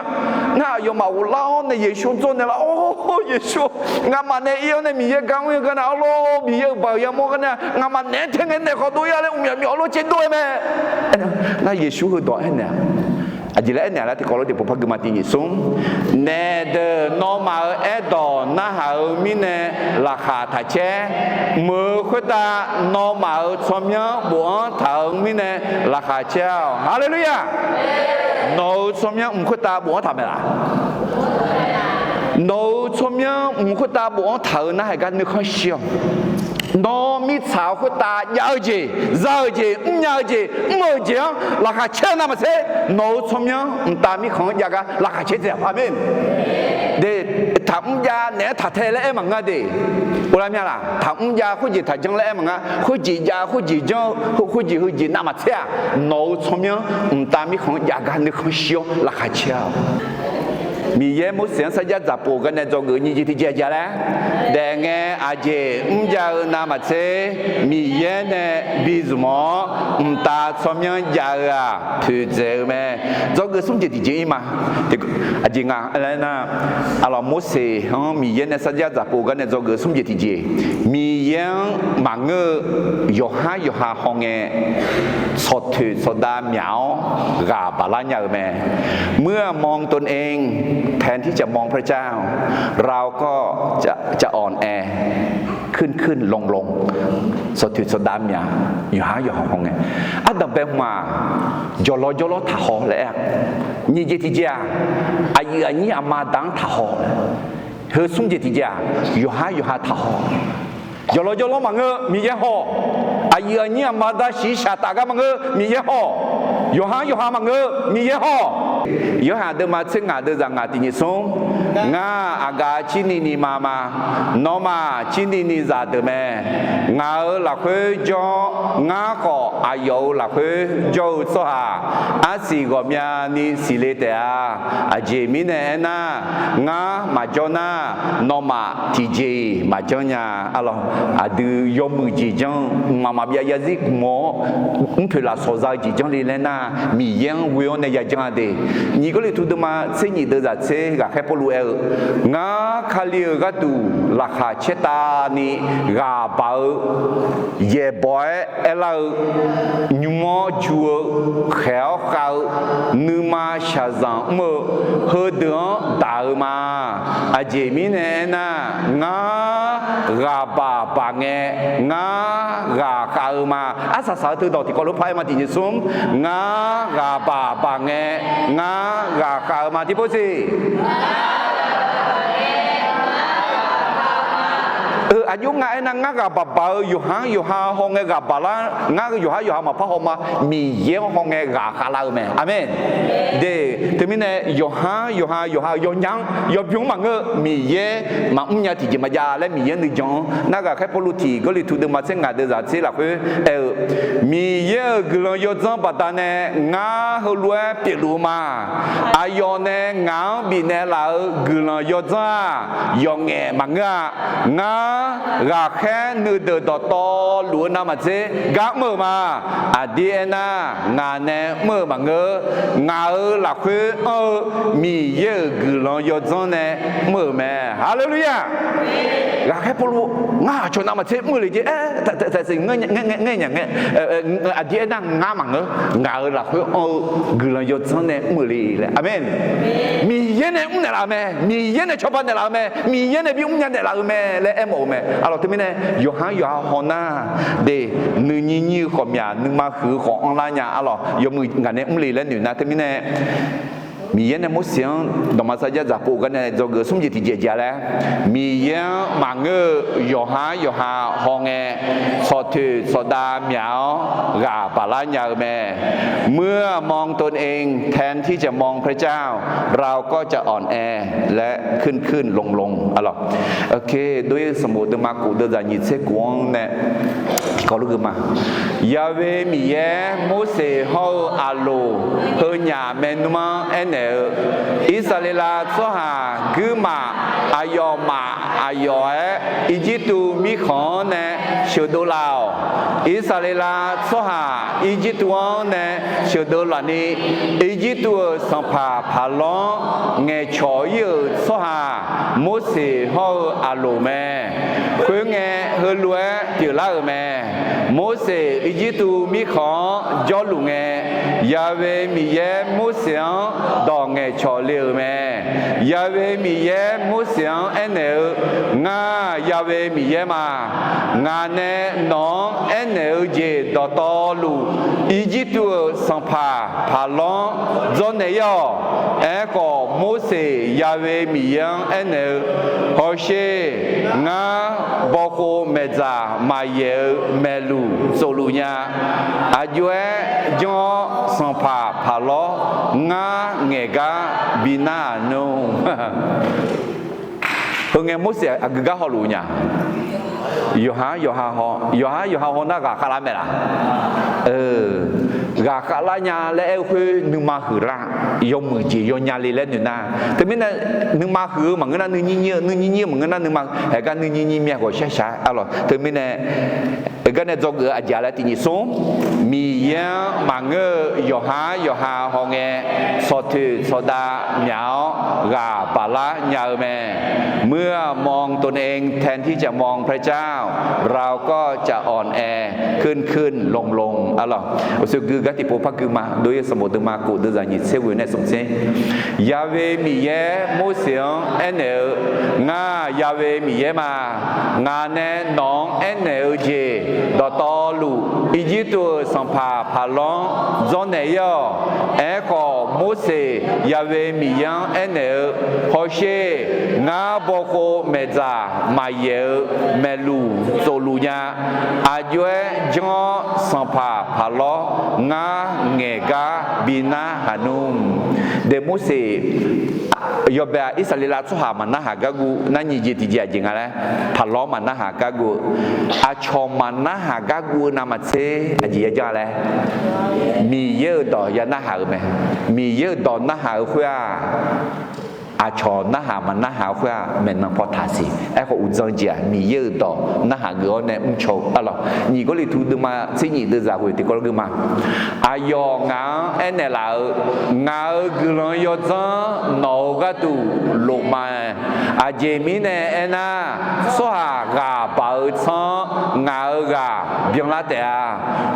Nar aqyawfmaf ghoflar-awr nae Yeqsur dzawrnaeq lar-awr, Yeqsur, ngamaf nae ir-awr nae Miqyaer gar mr-eu gar nae arlor, Miqyaer-euq baoq yamawr gar nae ngamaf naeq-aer tae ngae naeq khawf dov-ir-a laer mqmyaq myav arlor caer dov-aer mae. Nar Yeqsur heudawq aernaeq-a. Aqjeq laer aernaeq-a lar tiqkawv lof tiqpov par gui ma tiq nyiq smr. Naef deuq nawmaf-euq aerdawq narhaq-eu mirnae laqkhaq taq caer. Muiq-eu khoertav nawmaf-euq tsawrmyanr bofanr taq-eu mirnae laqkhaq caer-awq. Haleluya! Nawq-euq tsawrmyanr mq khoertav bofanr taq mae laf? Nawq-euq tsawrmyanr mq khoertav bofanr taq-eu narhaq gar nuikhanr shir-awq. Nawr mirtsaq-eu khoertav jav-eu jeq, za-eu jeq, mrnya-eu jeq, mr-eu jeq-anr laqkhaq caer-eu navmaqtser, nawq-euq tsawrmyanr mqtav mirkhanq-anr jav gar laqkhaq caer dzaeq-awq. Aqmeq. De, taqmr jav naeq-aer taq tae laer aer maqngeur de. Uvlar mir-a laq? Taqmr jav khoerjeq taqjanr laer aer maqnga. Khoerjeq jav khoerjeq janr, khoerjeq heujeq navmaqtser-aq, nawq-euq tsawrmyanr mqtav mirkhanq-anr jav gar nuikhanr shir-awr laqkhaq caer-awq. Miqyaer Morseq-anr sarjax dzaqpov garnae dzawgeuf nyiq jeq tiqjeq aqjeq laer daefngae, aqjeq mrjav-eu navmaqtser Miqyaer nae bi zmq-awr, mqtav tsawrmyanr jav-eu-aq poeqdzaeq-eu mae. Dzawgeuf smr jeq tiqjeq ir ma. Aqjeq nga laer nar, arlawq, Morseq-anr Miqyaer nae sarjax dzaqpov garnae dzawgeuf smr jeq tiqjeq, Miqyaer-anr maqngeur-eu yawqhar yawqha hawngae tsawqtoeq tsawqdav myaq-awr ghaq baqlar nya-eu mae. เมื่อมองตนเองแทนที่จะมองพระเจ้า เราก็จะอ่อนแอ ขึ้นขึ้นลงลง tsawqtoeq tsawqdav myaq yawqhar yawqha hawngae, ardanq bae hmq-aq, jawqlawr jawrlawr taqhaw laer aer-a. Nyiq jeq tiqjeq-aq, aqyuif aqnyir aqma aqda-anr taqhaw. Heu smr jeq tiqjeq-aq, yawqhar yawqha taqhaw. Jawqlawr jawrlawr maqngeur, Miqyaer haw. Aqyuif aqnyir aqma aqda shiqshaq taf gar maqngeur, Miqyaer haw. Yawqhar yawqha maqngeur, Miqyaer haw. Yorhaq deuvma tser ngaq deuvzaq ngaq tiq nyiq smr, ngar aqgaf cirni ni ma ma. Nawmaf cirni ni zaqdeuq mae. Ngaq-euq lafkhoer jawr-awr, ngar khawf aqyawf-euq lafkhoer jawr-eu tsawrhaq arsiq ghawqmyani siqle taef-a. Aqjeq mirnae aernar, ngar maqjawr nar, nawmaf tiqjeq-iq maqjanr nya. Arlawq, aqdui yawmuiq jeq janr-eu mqmaq maqbyav yarzir gmq-awr, mrpoeq lafsawq za-eu jeq janr le laer nar, Miqyaer-anr ghoe-awr nae yajanr-a de. Nyiq Gawrliqtu deuvma tser nyiq deuvzaq tser ghaqkhaer Pawrluv aer-eu, ngar Kali-euq gharduq laqkhaq caertavni ghaq baq-eu yaeqbawq-aer aerlar-eu, nymr-awr ju-eu, khaeq-awr khav-eu, nuima shaqzanq mr-eu, heudeuq-anr daq-eu ma. Aqjeq mirnae aernar, ngar ghaq baq baq ngae, ngar ghaq khav-eu ma. Arsaq saq-eu teudawq tiqkawv lof par aer ma tiq nyiq smr, ngar ghaq baq baq ngae, ngar ghaq khav-eu ma tiq pov siq. Aqjox nga aernar, ngar ghaq baq baq-eu yawqha-anr yawqha hawngae ghaq baqlar, ngar yawqhar yawqha maqpar haw ma. Miqyaer-anr hawngae ghaq khavlar-eu mae. Aqmeq. De, teumirnae yawqhar yawqha yawqha-euq yawnya-anr yawbymr-anr maqngeur-eu Miqyaer maqmr nya tiqjeq maqjav laer Miqyaer nuijan-anr nar, ghaqkhaer Pawrluv tiq Gawrliqtu deuvma tser ngaq deuvzaq tser lafkhoer aer-eu, Miqyaer-euq guiqlanq yawdzanr baqdanae ngar heulof-aer pyeufluf-eu ma. Aqyawf nae ngaq-anr bifnaeq laf-euq guiqlanq yawdzanr-aq, yawqngaef maqngeur-a. Ngar ghaqkhaer nuideuq dawqtawvluf-eu navmaqtser gar mr-euq ma. Aqdir aernar, ngaq nae mr-euq maqngeur. Ngaq-euq lafkhoer anr-eu Miqyaer-euq guiqlanq yawdzanr nae mr-euq mae. Haleluya! Ghaqkhaer Pawrluv, ngar aqcawq navmaqtser mr-eu le jeq, aer, ngaer nya ngae, aqdir aernar ngar maqngeur, ngaq-euq lafkhoer anr-eu guiqlanq yawdzanr nae mr-euq le laer. Aqmeq. Miqyaer nae mrnaeq laf-eu mae, Miqyaer nae cawba naeqlaf-eu mae, Miqyaer nae bimr nya naeqlaf-eu mae laer aermawf-eu mae. Arlawq, teumirnae yawqhar yawqha haw nar, de, nuinyir nyir-eu khawf myaq, nuima huiq-eu khawf anrlar nya. Arlawq, yawmuiq ngaq nae mr le laer noeq nar, teumirnae Miqyaer nae Morseq-anr dawqma sarjax dzaqpov garnae dzawgeuf smr jeq tiqjeq jeq-a laer, Miqyaer-anr maqngeur-eu yawqhar yawqha hawngae, tsawqtoeq tsawqdav myaq-awr ghaq baqlar nya-eu mae. เมื่อมองตนเองแทนที่จะมองพระเจ้า เราก็จะอ่อนแอและขึ้นขึ้นลงลง Arlawq, โดยสมุด deuvma kof deuvzaq nyiq tser kof-anr nae tiqkawv luf geu ma. Yahweh Miqyaer Morseq hawr-eu Aqloq heunyaf maernmr-anr aernaeq-eu, Irsaqleqlav tsawrhaq guirmaf aqyawfmaf aqyawf-aer Irjirtuv mirkhanq-anr nae sheuqdov laf-awq. Irsaqleqlav tsawrhaq Irjirtuv-anr nae sheuqdov lafni, Irjirtuv-euq sanqpaq Paqlawr-anr ngaeqcawq ir-euq tsawrhaq Morseq hawr-eu Aqloq mae. Khoerngae, heulof-aer pyeuflar-euq mae. Morseq Irjirtuv mirkhanq-anr jawrluf ngae, Yahweh Miqyaer Morseq-anr dawq ngaeqcawq le-euq mae. Yahweh Miqyaer Morseq-anr aernaeq-eu, Ngar Yahweh Miqyaer ma. Ngaq nae nawq-anr aernaeq-eu jeq dawqtawvluf, Irjirtuv-euq sanqpaq Paqlawr-anr dzawrnaeq ir-awq. Aerkhawf, Morseq Yahweh Miqyaer-anr aernaeq-eu, Hawsher, ngar bawkhov maeqdzaq maqyaeq-eu maeqluq tsofluf nya. Aqjox-aer janr-awr, sanqpaq Paqlawr ngar ngaeqgar bi nar-aq nmr. Heungae Morseq aqgeu gar hawluf nya. Yawqha-anr yawqha haw, yawqha-anr yawqha haw nar ghaqkhav lar mae laq? Ghaqkhav lar nya laer aer-eu khoer nuima huiqlar, yawmuiq jeq yawnya le laer noeq nar, teumirnae nuima huiq-eu maqngeur nar nuinyir nyir-eu, nuinyir nyir-eu maqngeur nar nuima, haegar nuinyir nyir myav ghawqshar shaq-aer arlawq. Teumirnae heugar nae dzawgeuf-eu aqjeq laer tiqnyif smr, Miqyaer-anr maqngeur-eu yawqha-anr yawqha haw ngae, tsawqtoeq tsawqdav myaq-awr ghaq baq lar nya-eu mae. เมื่อมองตนเองแทนที่จะมองพระเจ้า เราก็จะอ่อนแอขึ้นขึ้นลงลง arlawq. Uqshoe gui gar tiqpov par gui ma, dov-ir sanqbof deuvma kof deuvzaq nyiq tser ghoe nae smq tser. Yahweh Miqyaer Morseq-anr aernaeq-eu, Ngar Yahweh Miqyaer ma. Ngaq nae nawq-anr aernaeq-eu jeq dawqtawvluf, Irjirtuv-euq sanqpaq Paqlawr-anr dzawrnaeq-ir-awq. Aerkhawf, Morseq Yahweh Miqyaer-anr aernaeq-eu, Hawsher, ngar bawkhov maeqdzaq maqyaeq-eu maeqluq tsofluf nya. Aqjox-aer janr-awr, sanqpaq Paqlawr ngar ngaeq gar bi narhaq nmr. De Morseq yawbae-aq, Irsaqleqlav tsawrhaq maqnarhaq gar guv nar nyiq jeq tiqjeq aqjeq nga laer, Paqlawr maqnarhaq gar guv-eu, aqcawq maqnarhaq gar guv-eu navmaqtser aqjeq yajanr laer, Miqyaer-euq dawq ya narhaq-euq mae. Miqyaer-euq dawq narhaq-eu khoer-aq, aqcawq narhaq maqnarhaq-eu khoer-aq, maeqnan paw taq siq. Aerkhawf, uqdzan jeq-aq, Miqyaer-euq dawq narhaq geuf-awr nae mrcaw-eu arlawq. Nyiq Gawrliqtu deuvma tser nyif deuvzaq ghoe tiqkawv lof gui ma. Aqyawf ngaq-anr aernaeq laf-eu, Ngaq-euq guiqlanq yawdzanr nawq-euq gharduq lofma-ae. Aqjeq mirnae aernar, tsawrhaq ghaq baq-eu tsanr-anr ngaq-euq ghaq byanlar taef-a.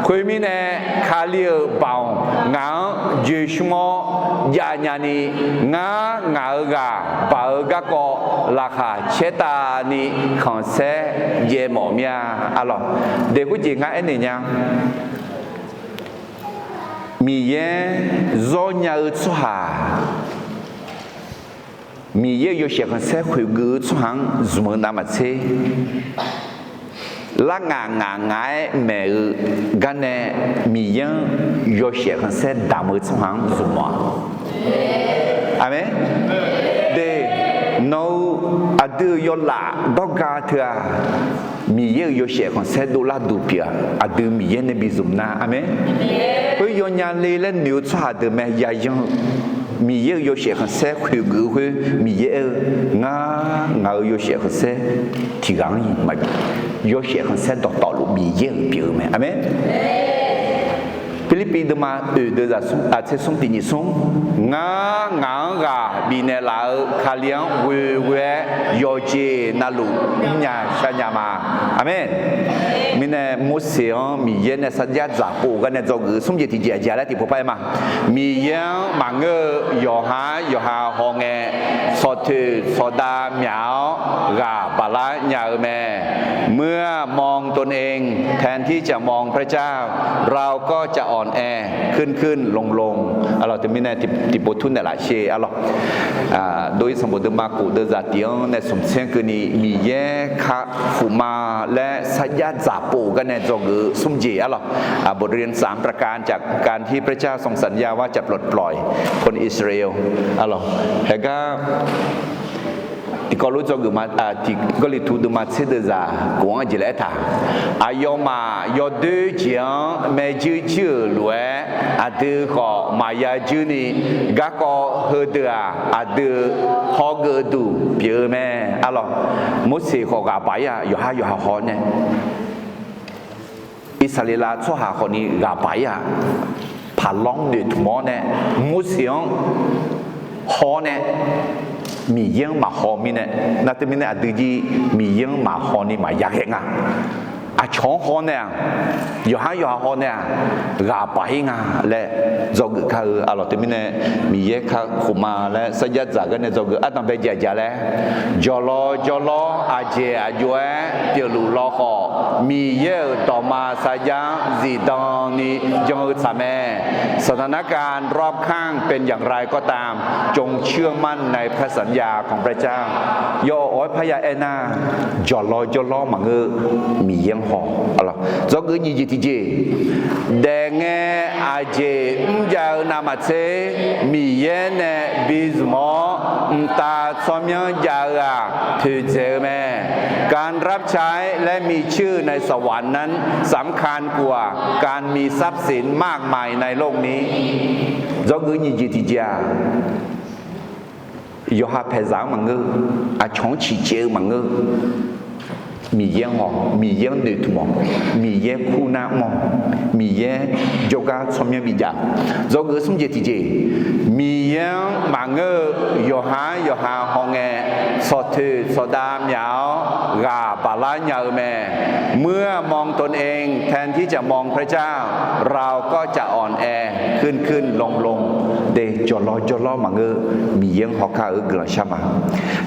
Khoermirnae, Kali-euq baoq ngaq-anr joeqshmr-awr javnya ni, ngar ngaq-euq ghaq baq-eu garkawv laqkhaq caertavni khanqsaer jaev mawf mir-a. Arlawq, de khoerjeq ngar aernaeq nya. Miqyaer zawr nya-eu tsawrhaq, Miqyaer-euq yawshaef khanqsaer khoeqgeuf-eu tsawrhaq-anr zmq-eu navmaqtser, larngaq ngaq ngaq-aer maeq-eu garnae Miqyaer-anr yawshaef khanqsaer damq-eu tsawrhaq-anr zmq-awq. Aqmeq. De, nawq-eu aqdui-euq yawlaf dawrga teu-aq, Miqyaer-euq yawshaef khanqsaer dovlar duq pyeuf-aq, aqdui Miqyaer nae bi zmq nar. Aqmeq. Khoer yawnya le laer noeq-eu tsawrhaq deuq mae yayan-eu. Miqyaer-euq yawshaef khanqsaer khoeqgeuf-eu khoer Miqyaer aer-eu, Ngar, ngaq-euq yawshaef khanqsaer tiq ghaq-anr iq maqbi, yawshaef khanqsaer dawqtawvluf Miqyaer-euq pyeuf-eu mae. Aqmeq. Pirlirpiv deuvma oeq deuvzaq tser smr tiq nyiq smr, Ngar ngaq-anr ghaq bifnaeq laf-eu Kali-anr ghoeghoe-aer yawqjeq navluf mrnya sharnya ma. Aqmeq. Mirnae Morseq-anr Miqyaer nae sarjax dzaqpov gar nae dzawgeuf-eu smr jeq tiqjeq aqjeq laer tiqpov par-aer ma. Miqyaer-anr maqngeur-eu yawqha-anr yawqha haw ngae, tsawqtoeq tsawqdav myaq-awr ghaq baqlar nya-eu mae. เมื่อมองตนเองแทนที่จะมองพระเจ้า เราก็จะอ่อนแอขึ้นขึ้นลงลง Arlawq, teumirnae tiqpov tur naeqlaf sher arlawq. Dov-ir sanqbof deuvma kof deuvzaq tiq-anr nae smq tser keuvni Miqyaer kakhof ma laer sarjax dzaqpov gar nae dzawgeuf-eu smr jeq arlawq. บทเรียนสามประการจากการที่พระเจ้าทรงสัญญาว่าจะปลดปล่อยคนอิสราเอล arlawq. Haegar tiqkawv lof dzawgeuf ma, tiq Gawrliqtu deuvma tser deuvzaq kof-anr jeq laer aertaq, aqyawfmaf yawdoer jeq-anr maerjuir juir-euq lof-aer, aqdui khawf maqya juir ni, garkawv heudeuq-aq, aqdui hawgeuf duq pyeuf-eu mae. Arlawq, Morseq khawf ghaq baq-ir-aq, yawqha yawqha haw nae Irsaqleqlav tsawrhaq khawfni ghaq baq-ir-aq, Paqlawr-anr noeqtmq-awr nae, Morseq-anr haw-awr nae, Miqyaer-anr maqhaw mirnae, nar teumirnae aqdui jir Miqyaer-anr maqhaw ni maqya ghae nga. Aqcawq-anr haw nae-aq, yawqha yawqha haw nae-aq, ghaq baq-ir nga laer dzawgeuf kar-eu arlawq. Teumirnae Miqyaer kakhof ma laer sarjax dzaq gar nae dzawgeuf ardanq bae jaqjaq laer, jawqlawr jawrlawr aqjeq aqjov-aer pyeufluf lawkhawf, Miqyaer-euq dawqma sarjax-anr zifdan ni jan-eu tsaq mae. สถานการณ์รอบข้างเป็นอย่างไรก็ตาม จงเชื่อมั่นในพระสัญญาของพระเจ้า Yawawq-aer parya aernar, jawqlawr jawrlawr maqngeur, Miqyaer-anr haw. Dzawgeuf nyiq jeq tiqjeq, daefngae Aqjeq mrjav-eu navmaqtser, Miqyaer nae bi zmq-awr mqtav tsawrmyanr jav-eu-aq, toeqdzaeq-eu mae. การรับใช้และมีชื่อในสวรรค์นั้นสำคัญกว่าการมีทรัพย์สินมากมายในโลกนี้ Dzawgeuf nyiq jeq tiqjeq-aq, yawqha paeqzaq-anr maqngeur, aqcawq-anr ciqcaev-eu maqngeur. Miqyaer-anr haw, Miqyaer-anr noeqtmq-awq, Miqyaer kur nar mr-awq, Miqyaer jawrgar tsawrmyanr bijav. Dzawgeuf smr jeq tiqjeq, Miqyaer-anr maqngeur-eu yawqha-anr yawqha hawngae, tsawqtoeq tsawqdav myaq-awr ghaq baqlar nya-eu mae. เมื่อมองตนเอง แทนที่จะมองพระเจ้า เราก็จะอ่อนแอ ขึ้นขึ้นลงลง Deuq jawqlawr jawrlawr maqngeur, Miqyaer-anr hawkar-euq guiqlanq shar ma.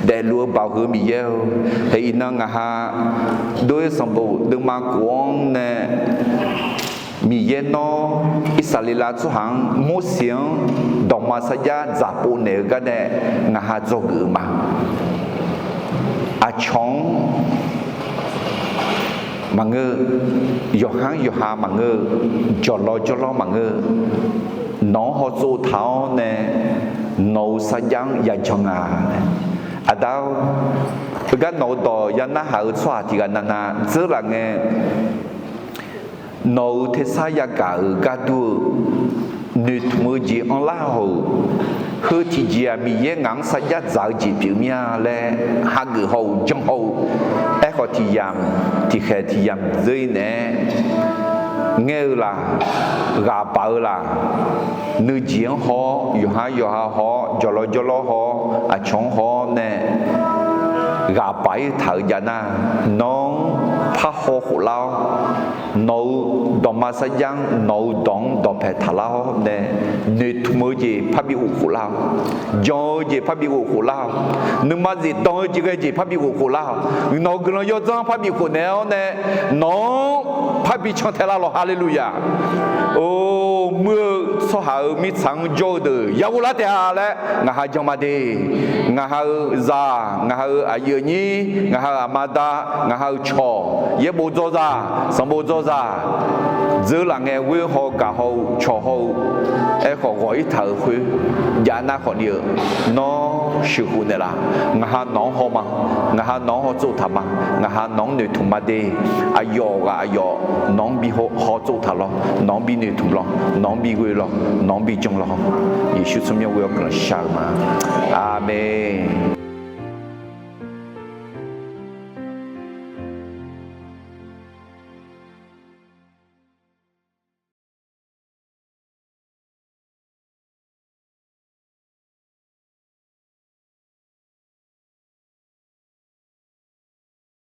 Daefluf-eu baoq heu Miqyaer-eu, hae iqnan ngaq ha dov-ir sanqbof deuvma khof-anr nae, Miqyaer nawr Irsaqleqlav tsawrhaq-anr Morseq-anr dawqma sarjax dzaqpov naeq-eu garnae ngaq ha dzawgeuf-eu ma. Aqcawq-anr maqngeur, yawqha-anr yawqha maqngeur, jawqlawr jawrlawr maqngeur, nawq-anr hawtsov taq-awr nae nawq-euq sarjax-anr yajan nga. Aqda-or, heugar nawq-euq dawq ya narhaq-eu tsawrhaq tiq ghaq navnav dzeurlaf ngae, nawq-euq tersar yagaq-euq gardur-eu noeqtmq-eu jeq anrlar haw-euq, heu tiqjeq-aq Miqyaer ngaq-anr sarjax dzaq-eu jeq pyeuf mir-a laer hageuf haw-euq jan haw-eu, aerkhawf tiq yamq tiqkhaeq tiq yamq dzeur-ir naeq-aer ngaer-eu laq, ghaq baq-eu laq, nuijeq-anr haw-awr, yawqha yawqha haw-awr, jawqlawr jawrlawr haw-awr, aqcawq-anr haw-awr nae ghaq baq-ir taq-euq jav nar, nawq-anr parhaw khoflar-awr, nawq-euq dawqma sarjax-anr, nawq-euq dawq-anr dawqpae taqlar-awr nae, noeqtmq-eu jeq parbi ghof khoflar-awq. Jan-eu jeq parbi ghof khoflar-awq. Nuima zifdan-eu jeq ghae jeq parbi ghof khoflar-awq. Nawq-euq guiqlanq yawdzanr parbi khofnaeq-awr nae, nawq-anr parbi cantae lar lawq. Haleluya! Or, muir-eu tsawrhaq-euq mirtsaq-anr jawr-eu deuq ya ghoflar taef-a laer ngaq ha jan ma de. Ngaq ha-euq zaq, ngaq ha-euq aqyuif aqnyir, ngaq ha-euq aqma da, ngaq ha-euq cawq, yaerbof dzawzaq, sanqbof dzawzaq, dzeurlaf ngae ghoer haw gaq haw-eu cawq haw-eu, aerkhawf ghawq-ir taq-euq khoer jav nar khawf ni-eu, nawr sheuqkhof naeqlaf. Ngaq ha nawq-anr haw ma. Ngaq ha nawq-anr hawtsov taq ma. Ngaq ha nawq-anr noeqtmq ma de. Aqyawf ghaq aqyawf nawq-anr bi hawtsov taq lawr, nawq-anr bi noeqtmq lawr, nawq-anr bi ghoe lawr, nawq-anr bi jan lawr. Yeqsur tsawrmyanr ghoe-awr guiqlanq shar-eu ma. Aqmeq.